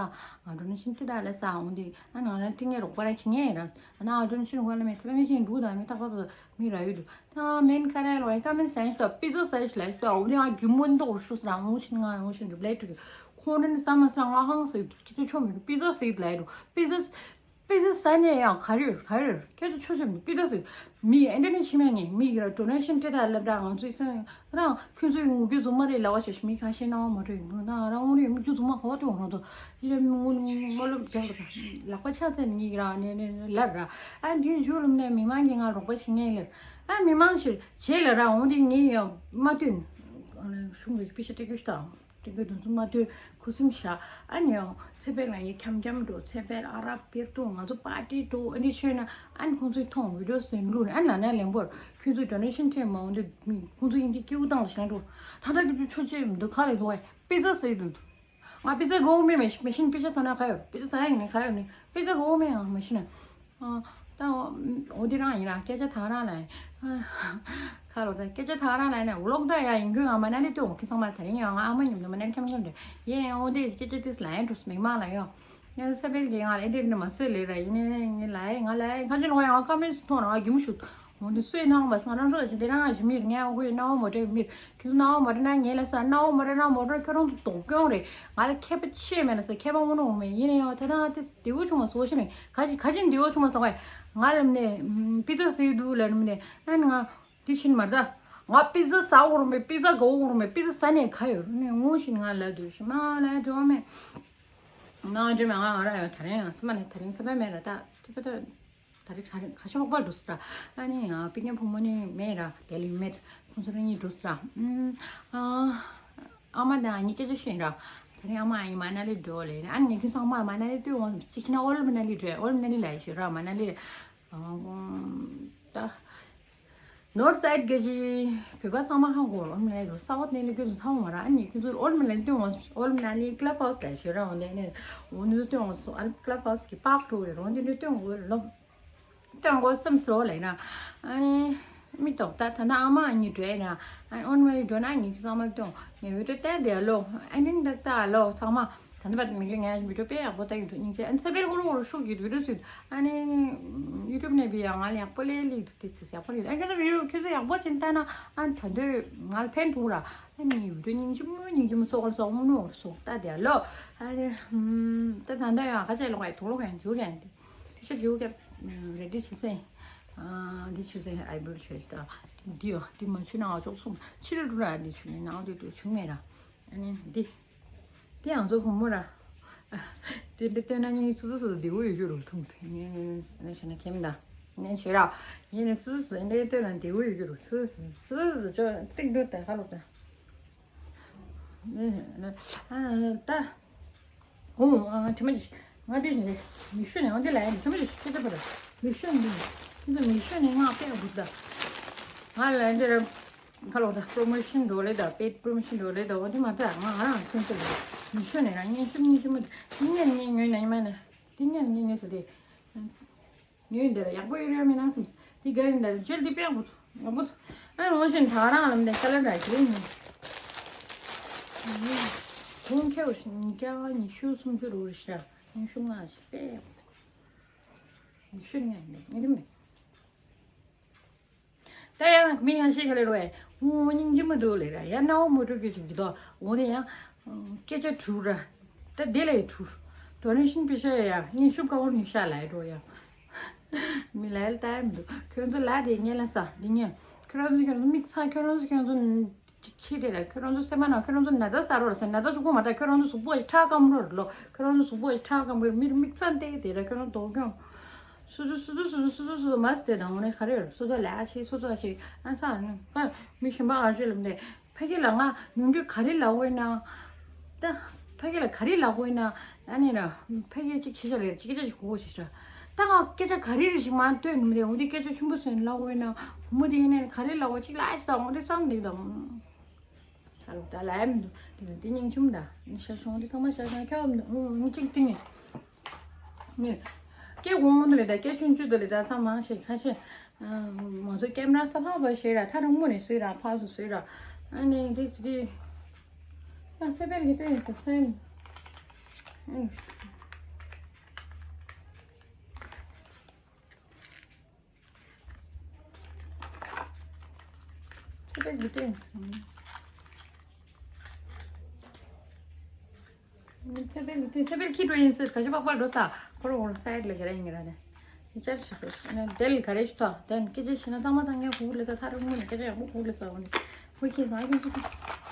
ང་ཌོ་ནེ་ཤན་ཏི་ད་ལ་ས་འོང་དུས་ཨ་ང་ར་ཏི་ངའི་རོགས་པ་ར་ཁྱི་ངའི་ར་ཨ་ན་ང་ཌོ་ནེ་ཤན་རོགས་ལ་མེད་ཚེ་མེད་ཤིང་འདུག་ད་མི་རྟག་པ་ཚོ་མི་ར་ཡོད་འདུག་ད་མེན་ཁ་ར་ལོ་ཡ་ཀ་མེན་སེན་སི་ལ་པི་ཛ་ཟ་ཤི་ལ་ཤི་ད་འོ་དེ་ང་རྒྱུ་མོ་འདོག་ཤུ་སི་ར་འོང་ཤིན་ང་འོང་ཤིན་རི་པི་ལེ་ཊི་ཁོང་རེ་ནི་ས་མ་ས་ང་ཧང་སི་ཁྱི་ཏུ་ཆོ་མི་པི་ཛ་སི་ལ་ཡི་རུ་པི་ཛ་པི་ཛ་ཟ་ནས་ཡང་ག་རེ་ཡོད་ག་རེ་ཡོད་ཁྱེད་ཚོ་ཆོ་ཆོ་མི་པི་ཛ་སི་མི་ཨེ་འདྲ་ནི་ཕྱི་མ་ངས་མི་གི་ར་ཌོ་ནེ་ཤན་སྤྲད་ད་ལབ་ར་ང་ཚོའི་སེམས་རང་ཁྱོད་ཚོའི་ངུ་རྒྱུ་རྫུན་མ་རེད་ལབ་བ་ཞེས་མི་ཁ་ཤས་སྣང་བ་མ་འགྲོ་ཡིན་འདུག་ན་ང་རང་ངུ་རེ་ངུ་རྒྱུ་རྫུན་མ་ག་བ་དུ་འོང་རོགས་དོ་ཡི་རེ་མི་ངུ་མ་ལོ་རྒྱག་ལ་ལག་པ་ཆག་ཚན་ཉིག་ར་ནས་ནས་ལབ་ར། ཨ་འདིའི་ཞུ་ལུམ་ནས་མི་མང་གིས་ང་རོགས་པ་བྱེད་ངེས་ལེར། ཨ་མི་མང་ཞིག་བྱེད་ལ་ར་འོང་དེ་ངས་ཡང་མ་བཏོན། གཞུང་གི་པི་ཤ་སྤྲད་རྒྱུ་ཞིག་དང་སྤྲད་རྒྱུ་དུས་ཚོད་མ་བཏོན་ཁུ་སིམ་བཞག་ཨ་ནི་ཡང་ཚེ་འཕེལ་ང་ཡི་འཁྱམ་འཁྱམ་འགྲོ་ཚེ་འཕེལ་ཨ་རབ་པེར་ཏོ་ང་ཚོ་པར་ཏི་འགྲོ་ཨ་ནི་ཤོད་ན་ཨ་ནི་ཁོང་ཚོའི་མཐོང་བི་ཌི་ཡོ་སེན་ལུགས་ནི་ཨ་ན་ན་ལན་པོར་ཁྱོད་ཚོའི་ཌོ་ནེ་ཤན་སྤྲད་མ་འོང་དུས་ཁོང་ཚོ་ཡིན་གྱི་སྐྱེ་བོ་བཏང་ལ་ཞེན་འགྲོ་ད་ལྟ་ཁྱོད་ཚོ་ཆོ་ཆེ་མི་འདུག་ཁ་ལ་ལོག་པི་ཛ་ཟེར་འདུག་ང་པི་ཛ་དགོས་མེད་མེ་ཤིན་པི་ཤ་ཚ་ན་ག་ཡོད། པི་ཛ་ཚ་ཡིན་ནི་ག་ཡོད་ནི། པི་ཛ་དགོས་མེད་ང་མེ་ཤིན་ན། ད་འོ་འདི་རང་ཡིན་ར་སྐད་ཆ་ད་རང་ལ་ཡིན། ཁ་ལོ་ད་སྐད་ཆ་ད་རང་ལ་ཡིན་ན་འུ་ལོག་ད་ཡ་ཡིན་དགོས་ང་མ་ན་ལི་ཏོ་ཁི་ཚང་མ་ད་རིང་ཡོང་ང་ཨ་མ་ཉམས་ནི་མ་ན་ལི་ཁྱམ་ཁྱམ་རེད་ཡིན་འོ་འདི་སྐད་ཆ་ཏིས་ལ་ཡིན་འགྲོ་མིག་མང་ལ་ཡོང་། ངས་ས་པེལ་གྱི་ང་ལ་ཨེ་འདྲ་ནི་མ་སོས་ལེ་ར་ཡིན་ནི་ངས་ལ་ཡིན་ང་ལ་ཡིན་ཁ་ཆེ་ལོ་ཡང་ཀ་མེན་སི་མཐོང་ར་ང་རྒྱུ་མོ་ཞུ། འོ་འདི་སུའི་སྣང་བ་སང་རང་ཚོ་ཞིག་འདི་རང་ཞིག་མིར་ངས་འོ་ཁོའི་སྣང་བ་མ་འདྲ་མིར་ཁྱོད་སྣང་བ་མ་འདྲ་ན་ངས་ལ་ས་སྣང་བ་མ་འདྲ་ན་མ་འདྲ་ཁྱོད་རང་ཚོ་དོགས་སྐྱོང་རེད། ང་ལ་མཁས་པ་ཆེ་མེད་ན་ས་མཁས་པ་དངོས་གནས་འོང་མེད་ཡིན་ན་ཡང་ད་ད་དེ་འདི་བོ་ཆུང་བ་སོ་ཤི་ནས་ག་ཅི་ག་ཅི་འདི་བོ་ཆུང་བ་སོ་ག་ང་ལ་ནས་པི་ཏོ་སི་འདུག་ལ་ནི་ནས་ཨ་ནི་ང་དེ་ཤིན་མ་ད་ང་པི་ཛ་ཟ་འོ་རུ་མེད་པི་ཛ་ག་འོ་རུ་མེད་པི་ཛ་ཟ་ནས་ག་ཡོད་རུ་ནས་ངོ་ཤིན་ང་ལ་འདུག་ཤི་མ་ལ་འགྲོ་མེད་ན་འགྲོ་མེད་ང་ང་ར་ཡོད་ད་རིང་ང་ཚོ་མ་ནས་ད་རིང་ས་པ་མེད་ར་ད་ཐུབ་པ་ད། ད་རེས་ཁ་ཁ་ཤས་ལོག་པར་འགྲོ་སྲིད་ར། ཨ་ནི་ཡང་པི་ཀན་ཕོ་མོ་ནི་མེད་ར་དེ་ལས་མེད་ཁོང་ཚོ་རང་གཉིས་འགྲོ་སྲིད་ར། ཨ་ཨ་མ་དང་ཨ་ནི་སྐད་ཆ་བཤད་ར། དེ་རིང་ཨ་མ་ཨ་ནི་མ་ན་ལི་འགྲོ་ལེ་ཨ་ནི་ངས་ཁྱོད་ཚང་མ་མ་ན་ལི་ལྟོས་འོང་ཅིག་ཁྱི་ན་ཨོལ་མ་ན་ལི་འགྲོ་ཨོལ་མ་ན་ལི་ལ་ཡི་ཤོད་ར་མ་ན་ལི། ད་ནོར་སའིད་ག་ཅི་བོད་པ་ཚང་མ་ཧ་གོ་ཨོལ་མ་ན་ལི་འགྲོ་ས་འོག་ནས་ལི་ཁྱོད་ཚོ་ཚང་མ་ར་ཨ་ནི་ཁྱོད་ཚོ་ཨོལ་མ་ན་ལི་ལྟོས་འོང་ཨོལ་མ་ན་ལི་ཀླབ་ཧའུ་སི་ལ་ཡི་ཤོད་ར་འོང་དེ་ནས་འོང་ནི་ལྟོས་འོང་ཨ་ཀླབ་ཧའུ་སི་གི་པག་ཀྲོ་ཡི་རོང་དེ་ནས་ལྟོས་འོང་ལོ། སྟོན་གོ་བསམ་སོ་ལེ་ན། ཨ་ནི་མི་ཏོག་ད་ད་ན་ཨ་མ་ཨ་ནི་འགྲོ་ཡ་ན། ཨ་ཨོན་མ་ཡི་འགྲོ་ན་ངས་ཁྱོད་ཚང་མ་སྟོན་ངས་བི་ཌིའོ་བལྟས་དེ་ལོ། ཨ་ནི་འདག་ད་ལོ་ཚང་མ་ད་ནི་བར་མི་འགྲོ་ངས་བི་ཌིའོ་དཔེ་ཡག་པོ་ལྟ་ཡི་འདུག་སྙིང་རྗེ་ཨ་ནི་ས་པེལ་གོ་རོ་གོ་རོ་ཤུགས་ཀྱི་བི་ཌིའོ་ཚུད་ཨ་ནི་ཡུ་ཊུབ་ནས་བི་ཡ་ང་ལ་ཡག་པོ་ལས་ལི་འདུག་དེ་ཚེ་ཡག་པོ་ལས་ཨ་ཁྱོད་ཚོ་བི་ཌིའོ་ཁྱོད་ཚོ་ཡག་པོ་ཅན་ལྟ་ན་ཨ་ནི་ད་འདོད་ང་ལ་ཕན་ཐོགས་ར་ཨ་ནི་ཡུ་ཊུབ་སྙིང་རྗེ་མོ་སྙིང་རྗེ་མོ་སོག་ལ་སོག་མོ་ནོ་སོག་ལྟ་དེ་ལོ་ཨ་ནི་ད་ད་འདོད་ཡང་ཁ་ཆེ་ལོག་ཡ་དུག་ལོག་ཡ་འཇུག་ཡ་འདི། དེ་ཆ་ཇུ་ཀེ་རེ་ཌི་བྱེད་སེ། འདི་ཆུ་ཚན་ཨ་འདི་ཆུ་ཚན་ཨའི་བུལ་ཆོས་ད་འདི་ཡོ་འདི་མ་ཆུ་ནང་ཅོག་ཚོམ་ཕྱི་རུ་འགྲོ་ར་འདི་ཆུ་ནང་དུ་དུ་ཆུ་མེད་ར། ཨ་ནི་འདི་འདི་ཡང་ཚོ་བུ་མོ་ར། དེ་འདྲ་སྟོན་ན་ཉིན་ཚུ་ཚུ་ཚུ་བདེ་བོ་ཡོད་རྒྱུ་རུ་ཐུང་ཐུང་ངས་ངས་ཤ་ན་ཁེམ་ད་ངས་ཆེ་ར་ཡིན་ནས་སུ་སུ་འདྲ་སྟོན་ན་བདེ་བོ་ཡོད་རྒྱུ་རུ་སུ་སུ་སུ་སུ་ཅོ་ཏིག་ཏུ་ད་ཧ་ལོ་ད། ཨ་ད། ཨོ་ཨ་ཁྲི་མ་ཇི། ང་དེ་ནས་མི་ཤོད་ནས་ཨང་དེ་ལ་ཡང་ཁྲི་མ་ཇི་ཤི་ཁྱེད་པར་མི་ཤོད་ནས་ཁྱེད་ཚོ་མི་ཤོད་ནས་ང་དཔེ་དགོས་ད། ང་ལ་འདི་ར་ཁ་ལོ་ད་པྲོ་མོ་ཤན་འགྲོ་ལེ་ད་པེད་པྲོ་མོ་ཤན་འགྲོ་ལེ་ད་འོ་དེ་མ་ད་ང་ང་རང་ཁྱེད་ཚོ་ལ་མི་ཤོད་ནས་རང་ཉན་ཤུབ་ཉན་ཤུབ་མ་དེ་ཉན་ཉན་ཉོས་ན་ཉི་མ་ནས་དེ་ཉན་ཉན་ཉོས་སོ་དེ། ངས་འདིར་ཡག་པོ་ཡོད་རེད་མིན་ན་སེམས། འདི་ག་རེ་འདྲ་ཅོལ་འདི་དཔེ་ཡག་པོ་འདུག་ཡག་པོ་འདུག་ཨ་ནི་ངོ་ཤེས་གྲྭ་རང་ལ་འདི་ཤ་ལ་འདྲ་ཅིག་རེད། ཁོང་ཁྱེད་ཉིས་བརྒྱ་ཉི་ཤུ་སུམ་ཅུ་རུ་རེད་ཤག་ཉི་ཤུ་ལྔ་ཞིག་དཔེ་ཡག་པོ་འདུག་ཉི་ཤུ་ལྔ་ཡིན་ནི་མི་རིང་མེད། ད་ཡང་མི་ཡང་ཤེས་ག་ལེ་རོ་ཨེ། ཨུ་སྙིང་རྗེ་མི་འདུག་ལེ་ར་ཡང་སྣང་བ་མི་འགྲོ་གི་ཅིག་གི་དོ་འོ་ནི་ཡང་སྐད་ཆ་དྲུག་ར། ད་དེ་ལ་ཡི་དྲུག་ཌོ་ནེ་ཤན་པེ་ཤ་ཡ་ཡ་ངས་ཤུབ་ཀ་བོར་ནི་ཤ་ལ་ཡི་འགྲོ་ཡ། མི་ལ་ཡི་ལ་ལྟ་ཡ་མི་འདུག་ཁྱོད་ཚོ་ལ་དེ་ངས་ལ་ས་འདི་ངས་ཁྱོད་རང་ཚོ་ཁྱོད་ཚོ་མིག་ཚ་ཁྱོད་རང་ཚོ་ཁྱོད་ཚོ་ཅིག་ཁྱི་དེ་ལ་ཁྱོད་རང་ཚོ་སེམས་པ་ནང་ཁྱོད་རང་ཚོ་ན་ཚ་ཟ་རོགས་ལ་ཟེར་ན་ཚ་ཆུ་ཁོ་མ་ད་ཁྱོད་རང་ཚོ་གཟུགས་པོ་ཞིག་ཁྲག་སྐམ་རོགས་ལོ་ཁྱོད་རང་ཚོ་གཟུགས་པོ་ཞིག་ཁྲག་སྐམ་གི་མི་མིག་ཚ་འདེགས་དེ་ལ་ཁྱོད་རང་དོགས་ཀྱང་། སོ་སོ་སོ་སོ་སོ་སོ་སོ་སོ་སོ་མ་སྟེ་དང་འོ་ནས་ག་རེ་ཡོད་སོ་སོ་ལས་ཨ་ཤེས་སོ་སོ་ཨ་ཤེས་ཨ་ཁ་ནི་ཁ་མི་གཞན་པ་ཨ་ཤེས་ལབ་ནས་ཕ་གི་ལ་ང་ནུང་གི་ག་རེ་ལབ་འོས་ན་ད་ཕ་གི་ལ་ག་རེ་ལབ་འོས་ན་ཨ་ནི་ན་ཕ་གི་ཅིག་ཤེས་བྱ་ལས་ཅིག་སྐད་ཆ་ཞིག་གོ་ཤེས་བྱ་ད་ང་སྐད་ཆ་ག་རེ་རེ་ཞིག་མ་ལྟོས་ནུང་དེ་འོ་དེ་སྐད་ཆ་ཆུང་པོ་ཚོས་ལབ་འོས་ན་བུ་མོ་དེ་ཡིན་ནས་ག་རེ་ལབ་འོས་ཅིག་ལ་ཨ་ཤེས་དང་འོ་དེ་བསམ་འདུག་དང་། ད་ལོ་ད་ལ་ཡ་མི་འདུག་དེ་ནི་དེ་སྙིང་ཆུང་ད་ནི་ཤ་ཤོང་དེ་ཚང་མ་ཤ་ཤོང་ཁྱོད་མི་འདུག་ཨུ་ཨུ་ཅིག་དེ་ནི། ནི། སྐད་གོང་མོ་དུ་ལི་ད་སྐད་ཆུང་ཆུང་དུ་ལི་ད་ཚང་མང་ཞིག་ཁ་ཤས། ང་ཚོ་ཀེམ་ར་ས་ཕག་པ་ཞིག་ར་ཐ་རུང་མོ་ནས་སུས་ར་ཕག་སུ་སུས་ར། ཨ་ནི་འདི་འདི། ཨ་སེ་པན་གི་ཏོ་ཡིན་སེ་སེན། ཚེ་འཕེལ་གྱི་སྟེང་སོང་། ཚེ་འཕེལ་གྱི་སྟེང་ཚེ་འཕེལ་ཁྱི་འགྲོ་ཡིན་ཟེར་ག་ཤི་པག་པ་འགྲོ་ས་ཁོ་རོ་ཁོ་རོ་སའེ་ལ་ག་ར་ཡིན་ག་ར་ནས་ཡི་ཅར་ཞིག་སོ་ནས་དེ་ལ་ག་རེ་ཞིག་ཐོག་དེ་ནས་སྐད་ཆ་བཤད་ན་ཚང་མ་ཚང་ངས་ཧུ་ལེ་ས་ཐ་རུ་མུ་ནས་སྐད་ཆ་ཡག་པོ་ཧུ་ལེ་ས་འོ་ནས་ཧུ་ཁྱི་ས་ཨ་ཁྱི་ཚོ་ཁྱི་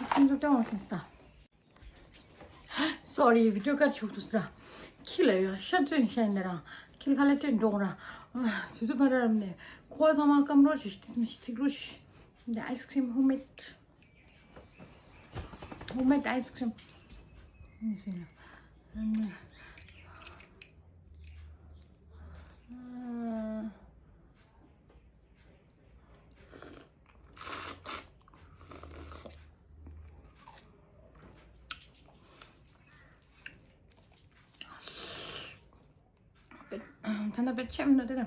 ཚོ་སྟོན་འོང་སེམས་ས། སོ་རི་བི་ཌིའོ་ཀར་ཆུག་ཏུ་སི་ར། ཁྱི་ལ་ཡོད་ཤ་ཚོན་ཤ་ཡིན་ན་རང་། ཁྱི་ལ་ཁ་ལ་སྤྲད་འགྲོ་ར། དུས་ཚོད་ཕར་རམ་ནས་ཁོ་ཚང་མ་སྐམ་རོ་ཞིག་ཏི་སི་མི་ཤི་ཚིག་རོ་ཞིག་འདི་ཨའི་སི་ཁི་རིམ་ཧོམ་མེད། ཧོམ་མེད་ཨའི་སི་ཁི་རིམ། ཨ་ད་ལྟ་བེད་ཆེམ་ནོ་དེ་ད།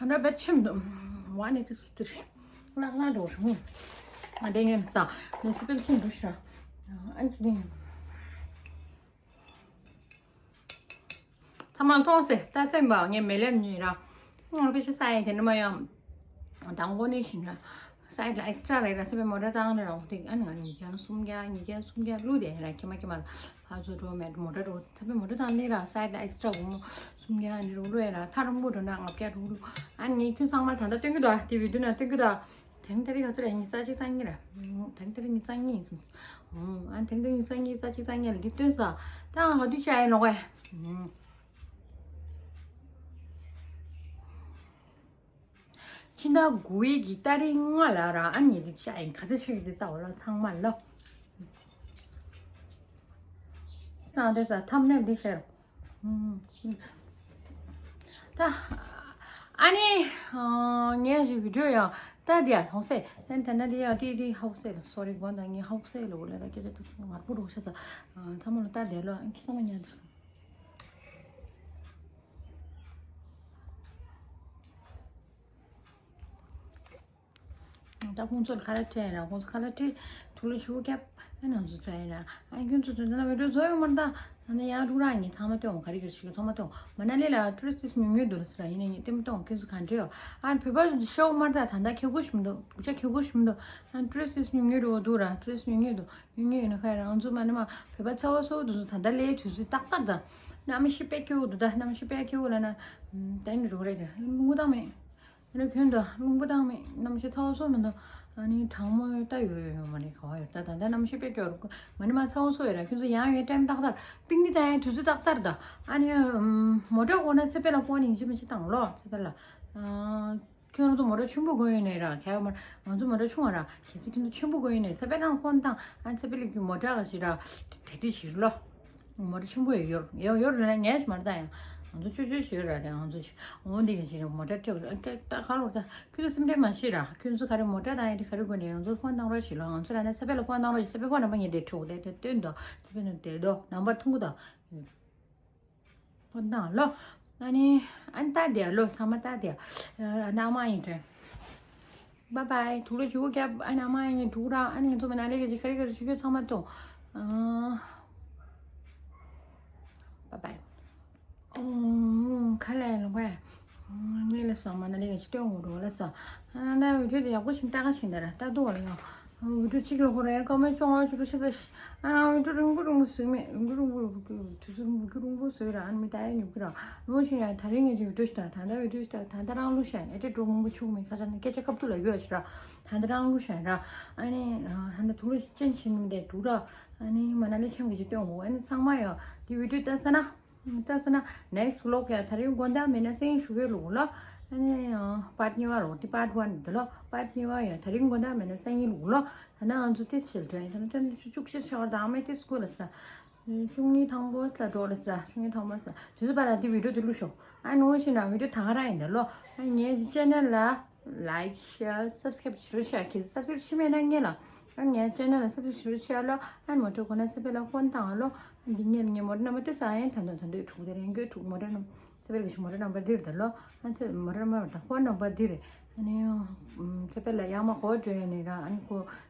ད་ལྟ་བེད་ཆེམ་ནོ། ཝ་ནི་དུ་སི་ཏིར། ལ་ལ་འགྲོ་ཧུ། ཨ་དེ་ངན་ས། ནི་སི་པེལ་ཆེམ་འགྲོ་ཤ། ཨ་ཅི་དེ་ངན། ཚང་མ་མཐོང་སེ་ལྟ་ཚེ་འབའ་ངས་མེ་ལེབ་ཉོས་ར། ང་པེ་ཤ་ས་ཡ་དེ་ནི་མ་ཡང་། དང་པོ་ནས་བཞིན་ར། ས་ཡ་ལ་ཨེག་སི་ཊ་ར་ར་སེ་པའི་མོ་ཊ་བཏང་ནས་ར་འོ་དེ་ཨ་ནི་ང་ཉིས་བརྒྱ་སུམ་བརྒྱ་ཉིས་བརྒྱ་སུམ་བརྒྱ་བླུགས་དེ་ར་ཁྱི་མ་ཁྱི་མ་ར་ཧ་ཚོ་འགྲོ་མེད་མོ་ཊ་འགྲོ་ས་པའི་མོ་ཊ་བཏང་ནས་ར་ས་ཡ་ལ་ཨེག་སི་ཊ་སྒོར་མོ་སུམ་བརྒྱ་ཨ་ནི་རུ་རུ་ཡ་ར་ཐ་རུང་པོ་འགྲོ་ན་ལྔ་བརྒྱ་རུ་རུ་ཨ་ནི་ཁྱི་ཚང་མ་ད་ལྟ་སྟོན་གི་འདུག་ཨ་དེ་བི་ཌིའོ་ན་སྟོན་གི་འདུག་ཨ། དེང་དེ་རིང་ག་ཚོད་རེད་ཉི་ཤུ་རྩ་གཅིག་རྩ་གཉིས་རེད། དེང་དེ་རིང་ཉི་ཤུ་རྩ་གཉིས་ཡིན་སོང་། ཨང་། དེང་དེ་རིང་ཉི་ཤུ་རྩ་གཉིས་རྩ་གཅིག་རྩ་གཉིས་ལ་འདི་སྟོན་ས། ད་ང་ག་དུས་བྱ་ཡིན་ལོག་གས། ཕྱི་ཟླ་དགུ་པའི་གི་ཏ་རིག་ལྔ་ལ་ར་ཨ་ནི་འདི་བྱ་ཡིན་ག་ཚོད་ཆོད་ཀྱི་འདི་ལྟ་བ་ལ་ཚང་མ་ལ། ཚང་དེ་ས་ཐམ་ནེལ་འདི་ཤེར། ད། ཨ་ནི། ངས་བི་ཌིའོ་ཡང་ད་འདི་ཡ་ཧོ་སེ། ད་ད་ད་འདི་ཡ་དེ་དེ་ཧོ་སེ་ལ་སོ་རི་གོ་ད་ངས་ཧོ་སེ་ལ་འོ་ལ་ད་སྐད་ཆ་དུ་སོང་ངར་པོ་རོ་ཤ་ཚ། ཚང་མ་ལ་ད་དེ་ལོ་ཁྱི་ཚང་མ་ཉན་དུ་སོང་། ད་ཁོང་ཚོ་ལ་ཁ་ལག་སྤྲད་ཡིན་ར། ཁོང་ཚོ་ཁ་ལག་སྤྲད། ཐུགས་ལ་ཆུ་བོ་བརྒྱབ། ཨ་ནང་ཚོ་ཚོ་ཡིན་ར། ཨ་ཁྱོད་ཚོ་ཚོ་འདི་ན་བི་ཌིའོ་བཟོ་ཡོང་མ་རེད་ད། ཨ་ནི་ཡང་ཕྲུ་ར་ངས་ཚང་མ་སྟོན་འོང་། ག་རེ་ག་རེ་ཞིག་ཚང་མ་སྟོན་འོང་། མ་ན་ལི་ལ་ཊུ་རི་སི་ཊི་ཉུང་ཉུང་འདུག་ལ་ཟེར་ར། ཡིན་ན་ངས་ལྟད་མོ་སྟོན་འོང་། ཁྱོད་ཚོ་ག་འདྲ་ཡོད། ཨ་བོད་པ་ཤོག་མ་རེད་ད། ད་ལྟ་ཁེ་གོ་ཞིམ་འདུག་སྒུག་ཆ་ཁེ་གོ་ཞིམ་འདུག་ཨ་ཊུ་རི་སི་ཊི་ཉུང་ཉུང་འདུག་འདུག་ར། ཊུ་རི་སི་ཊི་ཉུང་ཉུང་འདུག་ཉུང་ཉུང་ཡིན་ན་ཁ་ཡ་རང་ཚོ་མ་ནི་མ་བོད་པ་ཚ་བ་སོ་འདུག་ད་ལྟ་ལས་དུས་ཚོད་ཏག་ཏག་ད། གནམ་གཤིས་དཔེ་སྐྱིད་པོ་འདུག་ད་གནམ་གཤིས་དཔེ་སྐྱིད་པོ་ལ་ན། ད་ནི་རོགས་རེད་ད། རླུང་བུ་བཏང་མེད། ཨ་ནི་ཁྱོད་ད་རླུང་བུ་བཏང་མེད། གནམ་གཤིས་ཚ་བ་སོ་མི་འདུག་ཨ་ནི་གྲང་མོ་ད་ཡོད་ཡོད་ཡོད་མ་རེད། ག་བ་ཡོད་ད། ད་ལྟ་གནམ་གཤིས་དཔེ་སྐྱོ་རུ་མ་ནི་མ་ཚ་བ་སོ་ཡོད་ར། ཁྱོད་ཚོ་ཡང་ཡོད་ཊའིམ་ཏག་ཏག་པིག་ནི་ད་ཡང་དུས་ཚོད་ཏག་ཏག་ད། ཨ་ནི་མོ་ཊ་གོ་ན་ཚེ་དཔལ་ལ་ཕོན་ཡིན་གཅིག་མིན་གཅིག་བཏང་ལོ། ཚེ་དཔལ་ལ། ཁྱོད་རང་ཚོ་མོ་ཊ་ཆུང་པོ་གོན་ཡོད་ནས་ར། ཁྱད་མ་ང་ཚོ་མོ་ཊ་ཆུང་བ་ར། གལ་སྲིད་ཁྱོད་ཚོ་ཆེན་པོ་གོན་ཡོད་ནས་ཚེ་དཔལ་ལ་ཕོན་བཏང་ཨ་ཚེ་དཔལ་གྱི་མོ་ཊ་ག་ཞིག་ར་གྲ་སྒྲིག་བྱེད་ལོ། མོ་ཊ་ཆུང་པོ་ཡོད་ཡོད་ཡོད་ལ་ངས་མ་རེད་ད་ཡང་ ང་ཚོ་ཆུ་ཆུ་ཞིག་ར་དེ་ང་ཚོ་ཞིག་འོང་འདི་ག་ཞིག་རེད། མོ་ཊ་ཁྲིད་ད་ཁ་ལོ་ད་ཁྱོད་ཚོ་སེམས་ཁྲལ་མ་བྱེད་ར། ཁྱོད་ཚོ་ག་རེ་མོ་ཊ་དང་ཡ་དེ་ག་རེ་དགོས་ནས་ང་ཚོ་ཕོན་བཏང་རོགས་ཞིག་ལོ། ང་ཚོ་ར་ན་ཚེ་འཕེལ་ལ་ཕོན་བཏང་རོགས་ཞིག་ཚེ་འཕེལ་ཕོན་ནམ་པ་ངས་དེ་འཕྲོག་དེ་དེ་སྟོན་དོ། ཚེ་འཕེལ་ནང་དེ་དོ་ནམ་པ་ཐུང་གུ་དོ། ཕོན་བཏང་ལོ། ཨ་ནི་ཨ་ནི་ད་དེ་ལོ་ཚང་མ་ད་དེ་ཨ་ནི་ཨ་མ་ཡིན་དྲན། Bye bye། དུག་ལོ་བྱུག་རྒྱབ། ཨ་ནི་ཨ་མ་ཡིན་དྲུག་ར། ཨ་ནི་ང་ཚོ་མ་ན་ལི་ག་ཅིག་ག་རེ་ག་རེ་བྱུག་རྒྱུ་ཚང་མ་ཐོང་། Bye bye། ཨོ། ཁ་ལས་ལོག་པས། ངས་ལ་སོང་མ་ན་ལི་ག་ཅིག་སྟོན་འོང་འགྲོ་ལ་སོང་། ཨ་ན་བི་ཌིའོ་དེ་ཡག་པོ་ཞིག་ལྟ་ག་ཞིག་འདར་ལྟ་འདུག་བ་ལ་ཡང་། བི་ཌིའོ་གཅིག་ལ་ཁོ་ར་ཡང་སྐར་མ་བཅོ་ལྔ་བཅུ་དྲུག་ཆ་ཚ་ཤི། ཨ་ན་བི་ཌིའོ་རིང་པོ་རིང་པོ་བཟོས་མེད། རིང་པོ་རིང་པོ་དུས་ཚོད་རིང་པོ་རིང་པོ་བཟོས་ར། ཨ་ནི་མི་ལྟ་ཡ་ཉོབ་ཀྱི་ར། ལོ་ཞིག་ཡང་ད་རིང་ངས་ཅིག་བི་ཌིའོ་ཞིག་ལྟ། ད་ལྟ་བི་ཌིའོ་ཞིག་ལྟ། ད་ལྟ་རང་ལུས་ཤ་ཨེ་ཏེ་འགྲོ་མང་པོ་ཆུག་མེད། ཁ་ཤ་ནི་སྐད་ཆ་ཁ་ཐུག་ལ་ཡོད་ཤི་ར། ད་ལྟ་རང་ལུས་ཤ་ར། ཨ་ནི་ད་ལྟ་དུག་ལོ་ཅན་ཆེན་མི་དེ་འགྲོ་ར། ཨ་ནི་མ་ན་ལི་ཁྱམས་ཀྱི་ཅིག་སྟོན་འོ། ཨ་ནི་ཚང་མ་ཡང་དེ་བི་ཌིའོ་ལྟ་ས་ན། ལྟ་ས་ན་next vlog ཡང་ད་རིང་དགོང་དག་མེད་ན་སང་ཉིན་ཞུ་གི་ལུག་ལོ། ཨ་ནི་པར་ཊི་གཉིས་པ་ལོ། དེ་པར་ཊི་ཝན་དེ་ལོ། པར་ཊི་གཉིས་པ་ཡང་ད་རིང་དགོང་དག་མེད་ན་སང་ཉིན་ལུག་ལོ། ད་ནང་ང་ཚོ་ཏི་ཤིལ་དྲན་ད་ནི་ཏན་བཅུ་གཅིག་ཆགས་དང་མེད་ཏི་སྐུལ་ལ་ས། བཅུ་གཉིས་དང་པོ་ལ་འགྲོ་ལ་ས། བཅུ་གཉིས་དང་པོ་ས། དུས་ཚོད་པ་ར་དེ་བི་ཌིའོ་དེ་བླུག་ཤོག་ཨ་ནི་འོ་ཞིག་ན་བི་ཌིའོ་ད་ག་རང་ཡིན་ད་ལོ། ཨ་ངའི་ཅེ་ནལ་ལ། Like, share, subscribe ཞུ་ཤ་ཁྱེད་subscribe ཞུ་མེད་ན་ངེད་ལ། ཨ་ངའི་ཅེ་ནལ་ལ་subscribe ཞུ་ཤ་ལོ། ཨ་མོ་ཊ་གོ་ན་ཚེ་འཕེལ་ལ་ཕོན་བཏང་ལོ། འདི་ངེད་ངའི་མོ་ཊ་ནམ་པར་ཏི་ས་ཡན་ད་དུང་ད་དུང་དྲུག་དེ་རེད། འགོད་དྲུག་མོ་ཊ་ནམ་ཚེ་འཕེལ་གྱི་ཞུ་མོ་ཊ་ནམ་པར་འདིར་ད་ལོ། ཨ་ཚེ་མོ་ཊ་ནམ་པར་ད་ཕོན་ནམ་པར་འདི་རེད། ཨ་ནི་ཚེ་འཕེལ་ལ་ཡག་མ་གོ་འགྲོ་ཡ་ནི་ར། ཨ་ནི་ཁོ།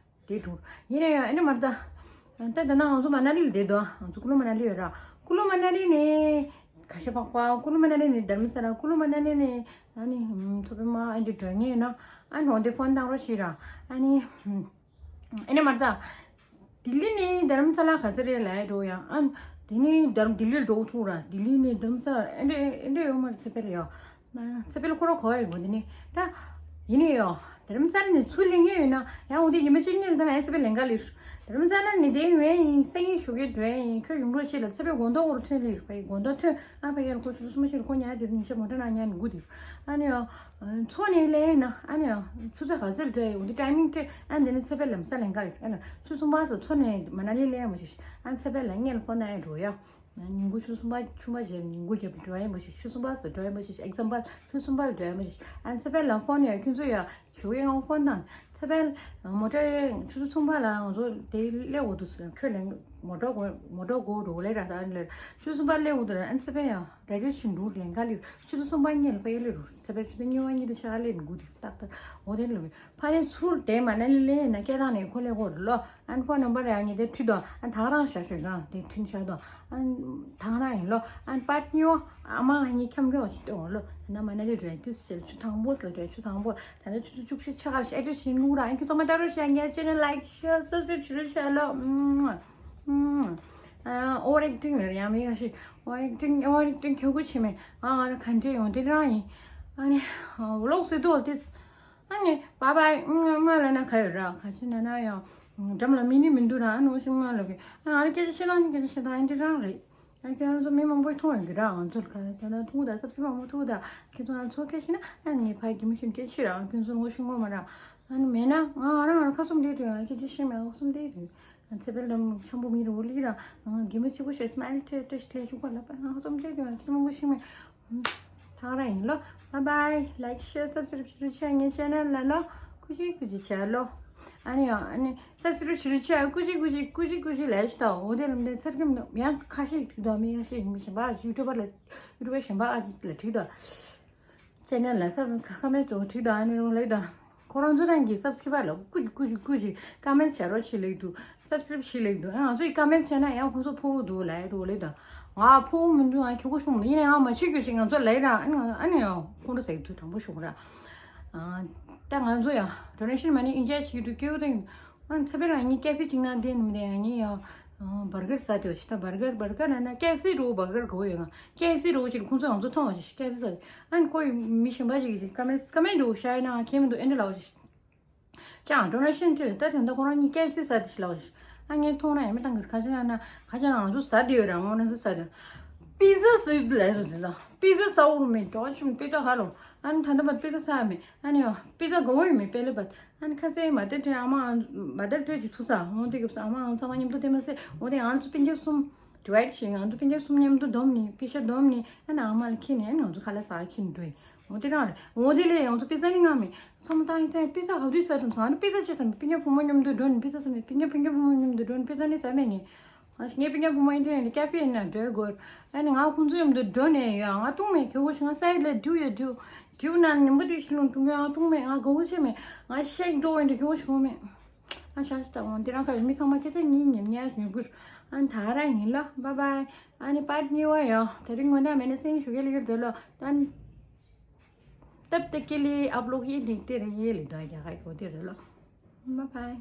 དེ་དྲུག་ཡིན་ན་ཡང་ཨ་ནི་མར་ད། ད་ད་ན་ང་ཚོ་མ་ན་ལི་ལ་བསྡད་དོ། ང་ཚོ་ཀུ་ལུ་མ་ན་ལི་ཡོད་ར། ཀུ་ལུ་མ་ན་ལི་ནས་ཁ་ཤས་པག་པ། ཀུ་ལུ་མ་ན་ལི་ནས་དྷར་མ་ས་ལ། ཀུ་ལུ་མ་ན་ལི་ནས་ཨ་ནི་ཚོ་པའི་མ་ཨ་འདི་འགྲོ་ངེས་ན། ཨ་ནི་འོ་འདི་ཕོན་བཏང་རོགས་ཞིག་ར། ཨ་ནི་ཨ་ནི་མར་ད། ལྡི་ལི་ནས་དྷར་མ་ས་ལ་ག་ཚོད་རེད་ལབ་འགྲོ་ཡང་། ཨ་དེ་ནས་དྷར་ལྡི་ལི་འགྲོ་ཐུག་ར། ལྡི་ལི་ནས་དྷར་མ་ས་ལ་ཨེ་འདྲ་ཨེ་འདྲ་ཡོད་མ་རེད། ཚེ་འཕེལ་ཡོད། ཚེ་འཕེལ་ཁོ་རང་གོ་ཡོད་པོ་འདི་ནི་ད། ཡིན་ནི་ཡོད། དྷར་མ་ས་ལ་ནས་ཚུར་ལེན་ངེས་ཡོད་ན་ཡང་འོ་དེ་ཉི་མ་གཅིག་གཉིས་ལ་ད་ང་ཚེ་འཕེལ་ལེན་ག་ལེ། དྷར་མ་ས་ལ་ནས་དེ་ཡོད་ཡིན། སང་ཉིན་ཞོགས་ཀས་འགྲོ་ཡ་ཡིན། ཁྱོད་ཡོང་རོགས་བྱེད་ལ། ཚེ་འཕེལ་དགོང་དག་འོར་ཐོན་ལེ་ཡོད་པ་ཡིན། དགོང་དག་ཐོན། ཨ་ཕ་ཡར་ཁོ་ཚོ་སུ་མ་ཤེས་ཁོ་ཉལ་དེ་ཉིན་ཤ་མོ་ཊ་ནང་ཉལ་ནི་དགུ་དེ། ཨ་ནི་ཡང་། མཚོ་ནས་ལེན་ན་ཨ་ནི་ཡང་ཆུ་ཚོད་ག་ཚོད་འགྲོ་ཡ་འོ་དེ་ཊའི་མིང་སྤྲད། ཨ་འདི་ནི་ཚེ་འཕེལ་ལམ་ས་ལེན་ག་རེད། ཨ་ལ་ཆུ་གསུམ་པ་ཚོ་མཚོ་ནས་མ་ན་ལི་ལེན་མ་ཤེས། ཨ་ཚེ་འཕེལ་ལ་སྔོན་ལ་ཕོན་ན་ཡ་འགྲོ་ཡ། ཉིན་གུང་ཆུ་གསུམ་པ་ཆུ་མ་བཞེས་ལ་ཉིན་གུང་རྒྱབ་ལ་འགྲོ་ཡ་མ་ཤེས། ཆུ་གསུམ་པ་ཚོ་འགྲོ་ཡ་མ་ཤེས། ཨེག་ཛམ་པལ་ཆུ་གསུམ་པ་ལ་འགྲོ་ཡ་མ་ཤེས། ཨ་ཚེ་འཕེལ་ལ་ཕོན་ཡ་ཁྱོད་ཚོ་ཡ་ཞོགས་ཀས་ང་ཕོན་དང་ཚེ་འཕེལ་མོ་ཊ་ཆུ་ཚོད་གསུམ་པ་ལ་ང་ཚོ་དེ་སླེབས་འོ་འདུག་ཟེར། ཁྱོད་ལེན་མོ་ཊ་གོ་མོ་ཊ་གོ་འགྲོ་ལེ་ར། ད་ཨ་ནི་ལེ་ཆུ་གསུམ་པ་སླེབས་འོ་འདུག་ར། ཨ་ཚེ་འཕེལ་ཡ་རེ་ཌི་ཡོ་ཤིན་འདུག་ལེན་ག་ལེ། ཆུ་ཚོད་གསུམ་པ་སྔོན་ལ་ཕ་ཡུལ་ལེ་རུ། ཚེ་འཕེལ་ཆུ་ཚོད་གཉིས་པ་གཉིས་དེ་ཤ་ལེ་འགུ་དེ་ཏག་ཏག་འོ་དེ་ལུག་ཕ་ནི་ཚུར་དེ་མ་ན་ལི་ལེན་ན་སྐད་བཏང་ནས་ཁོ་ལེ་གོ་རུ་ལོ། ཨན་ཕོན་ནམ་པར་ཡང་ངས་དེ་ཁྲིད་དོ། ཨན་ཐང་རང་ཤ་ཤོད་གང་དེ་ཁྲིད་ཤ་དོ། ཨན་ཐང་རང་ཡིན་ལོ། ཨན་པར་ཊི་གཉིས་པ་ཨ་མ་ང་གཉིས་འཁྱམ་གྱི་འོ་ཞིག་སྟོན་འོ་ལོ། ད་ན་མ་ན་ལི་འགྲོ་ཡ་དུས་ཟེར་ཆུ་དང་པོ་ཟེར་འགྲོ་ཡ་ཆུ་དང་པོ་ད་ནི་ཆུ་ཚོད་བཅུ་བཞི་ཆ་ག་ལ་ཤ་ཨེ་ཏི་ཤིན་ལུག་ར། ཨན་ཁྱེད་ཚང་མ་ལྟ་རོགས་ཤ། ངའི་ཆེ་ནལ་ལའིག་ཤེར་སབ་སི་ཀ་རབ་བྱེད་རོགས་ཤ་ལོ། ཨོ་ཝར་ཨེག་ཊིང་ལ་ཡང་མི་ཁ་ཤས་ཨོ་ཝར་ཨེག་ཊིང་ཨོ་ཝར་ཨེག་ཊིང་ཁྱོད་ཀུ་ཆེ་མེད། ཨ་ང་ར་ག་འདྲ་ཡོང་དེ་རང་ཡིན། ཨ་ནི་ཝི་ལོག་བཟོས་འདུག་དེ། ཨ་ནི་བཱའི་བཱའི། ང་ང་ལ་ན་ག་ཡོད་ར། ག་ཤེད་ན་ན་ཡང་འགྲམ་ལ་མི་ནི་མི་འདུག་ར། ཨ་ནི་འོ་ཤི་ང་ལ་གི་ཨ་ང་ལ་སྐད་ཆ་བཤད་སྟངས་ནི་སྐད་ཆ་བཤད་སྟངས་ཨེ་འདྲ་རང་རེད། ཨ་ཁྱེད་རང་ཚོ་མི་མང་པོས་མཐོང་ཡོད་གི་ར། ང་ཚོ་ལ་ག་ད་ན་མཐོང་གི་ད་སབ་སི་མང་པོ་མཐོང་གི་ད། ཁྱེད་ཚོ་ང་ཚོ་སྐད་ཤེད་ན་ཨ་ནི་ཕ་གི་མི་ཤེས་སྐད་ཤེད་ར། ཁྱེད་ཚོ་ངོ་ཤེས་ངོ་མ་ར། ཨ་ནི་མེད་ན་ང་ང་རང་ང་རང་ཁ་སུམ་བསྡད་དུས་ཨ་སྐད་ཆ་བཤད་མེད་ཁ་སུམ་བསྡད་དུས། ཚེ་འཕེལ་འགྲམ་འཆམ་པོ་མི་རུ་ལི་ར། ང་གི་མི་གཅིག་པོ་ཤེས་སི་མའི་ལི་ཏྲེ་ཏྲེ་ལས་ཤུགས་པ་ལ་པ་ང་ཁ་སུམ་བསྡད་དུས་ཨ་སྐད་ཆ་མང་པོ་ཤེས་མེད། ཚང་ར་ཡིན་ལོ། བཱའི་བཱའི། ལའིག་ཤེར་སབ་སི་ཀ་རབ་བྱེད་རོགས་བྱེད། ངའི་ཆེ་ནལ་ལ་ལོ། ཀུ་ཤི་ཀུ་ཤི་བྱ་ལོ། ཨ་ནི་ཡང་ཨ་ནི་སབ་སི་ཀ་རབ་བྱེད་རོགས་བྱེད། ཀུ་ཤི་ཀུ་ཤི་ཀུ་ཤི་ཀུ་ཤི་ལས་ཤི་ད་འོ་དེ་ལམ་དེ་ཚར་གི་མི་འདུག་ཡང་ཁ་ཤས་ཤིག་འདུག་མི་ཡང་ཤེས་མི་གཞན་པ་ཡུ་ཊུབ་པ་ལ་ཡུ་ཊུབ་པ་གཞན་པ་ཨ་ཅིག་ལ་བྲིས་ད། ཆེ་ནལ་ལ་སབ་ཁ་མེད་ཙོ་བྲིས་ད་ཨ་ནི་རུང་ལེགས་ད། ཁོ་རང་ཚོ་རང་གི་སབ་སི་ཀ་རབ་ལ་ཀུ་ཀུ་ཀུ་ཀུ་ཀོ་མེན་ཊི་བྱ་རོགས་ཞིག་ལེགས་འདུག་སབ་སི་ཀ་རབ་ཞིག་ལེགས་འདུག་ང་ཚོ་ཡི་ཀོ་མེན་ཊི་བྱས་ན་ཡང་ཁོ་ཚོ་ཕོག་འདུག་ལབ་རོགས་ལེགས་དང་། ང་ཕོག་མི་འདུག་ང་ཁྱོ་ག་ཤོང་མི་འདུག་ཡིན་ན་ཡང་མ་བྱེད་རྒྱུ་ཞིག་ང་ཚོ་ལེགས་ར། ཨ་ནི་ཨ་ནི་ཡང་ཁོང་ཁྲོ་ཟ་གི་འདུག་དྲང་པོ་ཞུ་གི་ར། ད་ང་ཚོ་ཡང་ཌོ་ནེ་ཤན་མ་ནི་ཨིན་ཇའི་བྱེད་ཀྱི་འདུག་སྐྱེ་བོ་དང་། ཨ་ཚེ་འཕེལ་ལ་ངའི་ཀེ་ཧྥེ་གཅིག་ནང་བསྡད་ནི་མི་འདུག་ཡང་ངས་ཡང་བར་གར་ཟ་དེ་བ་ཞིག་ད་བར་གར་བར་གར་ན་ན་ཀེ་ཨེཕ་སི་འགྲོ་བར་གར་དགོས་ཡོད་ང་། ཀེ་ཨེཕ་སི་འགྲོ་ཅིག་ཁོང་ཚོ་ང་ཚོ་མཐོང་བ་ཞིག་ཀེ་ཨེཕ་སི་ཟ། ཨ་ནི་ཁོ་ཡི་མི་གཞན་པ་ཞིག་གིས་ཀོ་མེན་ཊི་ཀོ་མེན་ཊི་འགྲོ་ཤ་ཡི་ན་ང་ཁྱེད་མི་འདུག་ཨེ་འདྲ་ལབ་བ་ཞིག་ཅང་ཌོ་ནེ་ཤན་སྤྲད་ད་དེ་འདྲ་ཁོ་རང་གཉིས་ཀེ་ཨེཕ་སི་ཟ་དེ་ཞིག་ལབ་བ་ཞིག་ཨ་ངས་མཐོང་ན་ཡང་མི་བཏང་གི་རེད། ཁ་ཆེ་ན་ན་ཁ་ཆེ་ན་ང་ཚོ་ཟ་དེ་ཡོད་ར། ངོ་ན་ཚོ་ཟ་དེ་པི་ཛ་ཟ་ཡོད་ལབ་རེད། དེ་ད་པི་ཛ་ཟ་འོ་རུ་མེད་འགྲོ་ཆུ་པི་ཛ་ཧ་ལོ། ཨ་ནི་ད་ལྟ་བར་པི་ཛ་ཟ་མེད། ཨ་ནི་ཡང་པི་ཛ་དགའ་བོ་ཡོད་མེད་པེ་ལེ་བ། ཨ་ནི་ཁ་སང་མ་དེ་དུས་ཨ་མ་མ་དེ་དུས་ཀྱི་ཚུ་ས་འོ་དེ་གི་ཨ་མ་ཨང་ཚང་མ་མཉམ་དུ་དེ་མ་ཟེ་འོ་དེ་ཨང་ཚོ་སྤུན་ཀྱག་གསུམ། ཌི་ཝའི་ཌི་བྱས། ང་ཚོ་སྤུན་ཀྱག་གསུམ་མཉམ་དུ་བསྡོམས་ནས་པེ་ཤ་བསྡོམས་ནས་ཨ་ནི་ཨ་མ་ལ་འཁྱེར་ནས་ཨ་ནི་ང་ཚོ་ཁ་ལག་ཟ་ག་འཁྱེར་ནས་འགྲོ་ཡིན། འོ་དེ་རང་རེད། འོ་དེ་ལས་ང་ཚོ་པི་ཛ་ནི་མངགས་མེད། ཚང་མ་ད་ཡིན་ཙང་པི་ཛ་ག་དུས་ཟ་ཐུབ་སོང་། ཨ་ནི་པི་ཛ་ཅིག་ཟ་མེད། སྤུན་ཀྱག་བུ་མོ་མཉམ་དུ་འགྲོ་ནས་པི་ཛ་ཟ་མེད། སྤུན་ཀྱག་སྤུན་ཀྱག་བུ་མོ་མཉམ་དུ་འགྲོ་ནས་པི་ཛ་ནི་ཟ་མེད་ངས། ཨ་ངའི་སྤུན་ཀྱག་བུ་མོ་ཡིན་དུས་ནས་ཀ་ཧྥེ་ཡིན་ན་འགྲོ་དགོས། ཨ་ནི་ང་ཁོང་ཚོ་མཉམ་དུ་འགྲོ་ནས་ཡོད། ང་བཏུང་མེད། གྱོན་གོས་ཤིག་ང་སའི་ལ་འདུག་ཡོད་འདུག་འདུག་ན་ཉིན་པོ་དེ་ཞིག་ལུང་འཐུང་གི། ང་བཏུང་མེད། ང་གོ་གོ་ཆེ་མེད། ང་ཤེག་འགྲོ་འོན་དུ་གྱོན་གོས་ཤིག་གོ་མེད། ཨ་ཤ་ཤ་ད་འོང་དེ་རང་ཁ་མི་ཚང་མ་ཁྱེད་ཚོ་ཉིན་ཉིན་ཉལ་ཉོ་དགོས། ཨ་ད་རང་ཡིན་ལ་བཱའི་བཱའི། ཨ་ནི་པར་གཉིས་པ་ཡོད། དེ་རིང་ངོ་ན་མེད་ན་སེང་ཞུ་གེ་ལ་ཡོད་དོ་ལོ། ཨ་ནི་སྟབས་བདེ་སྐྱིད་ལི་ཨབ་ལོག་ཡེ་ནི་དེ་རིང་ཡེ་ལི་ད་རྒྱ་གར་གོ་དེ་རེད་ལོ། བཱའི་བཱའི།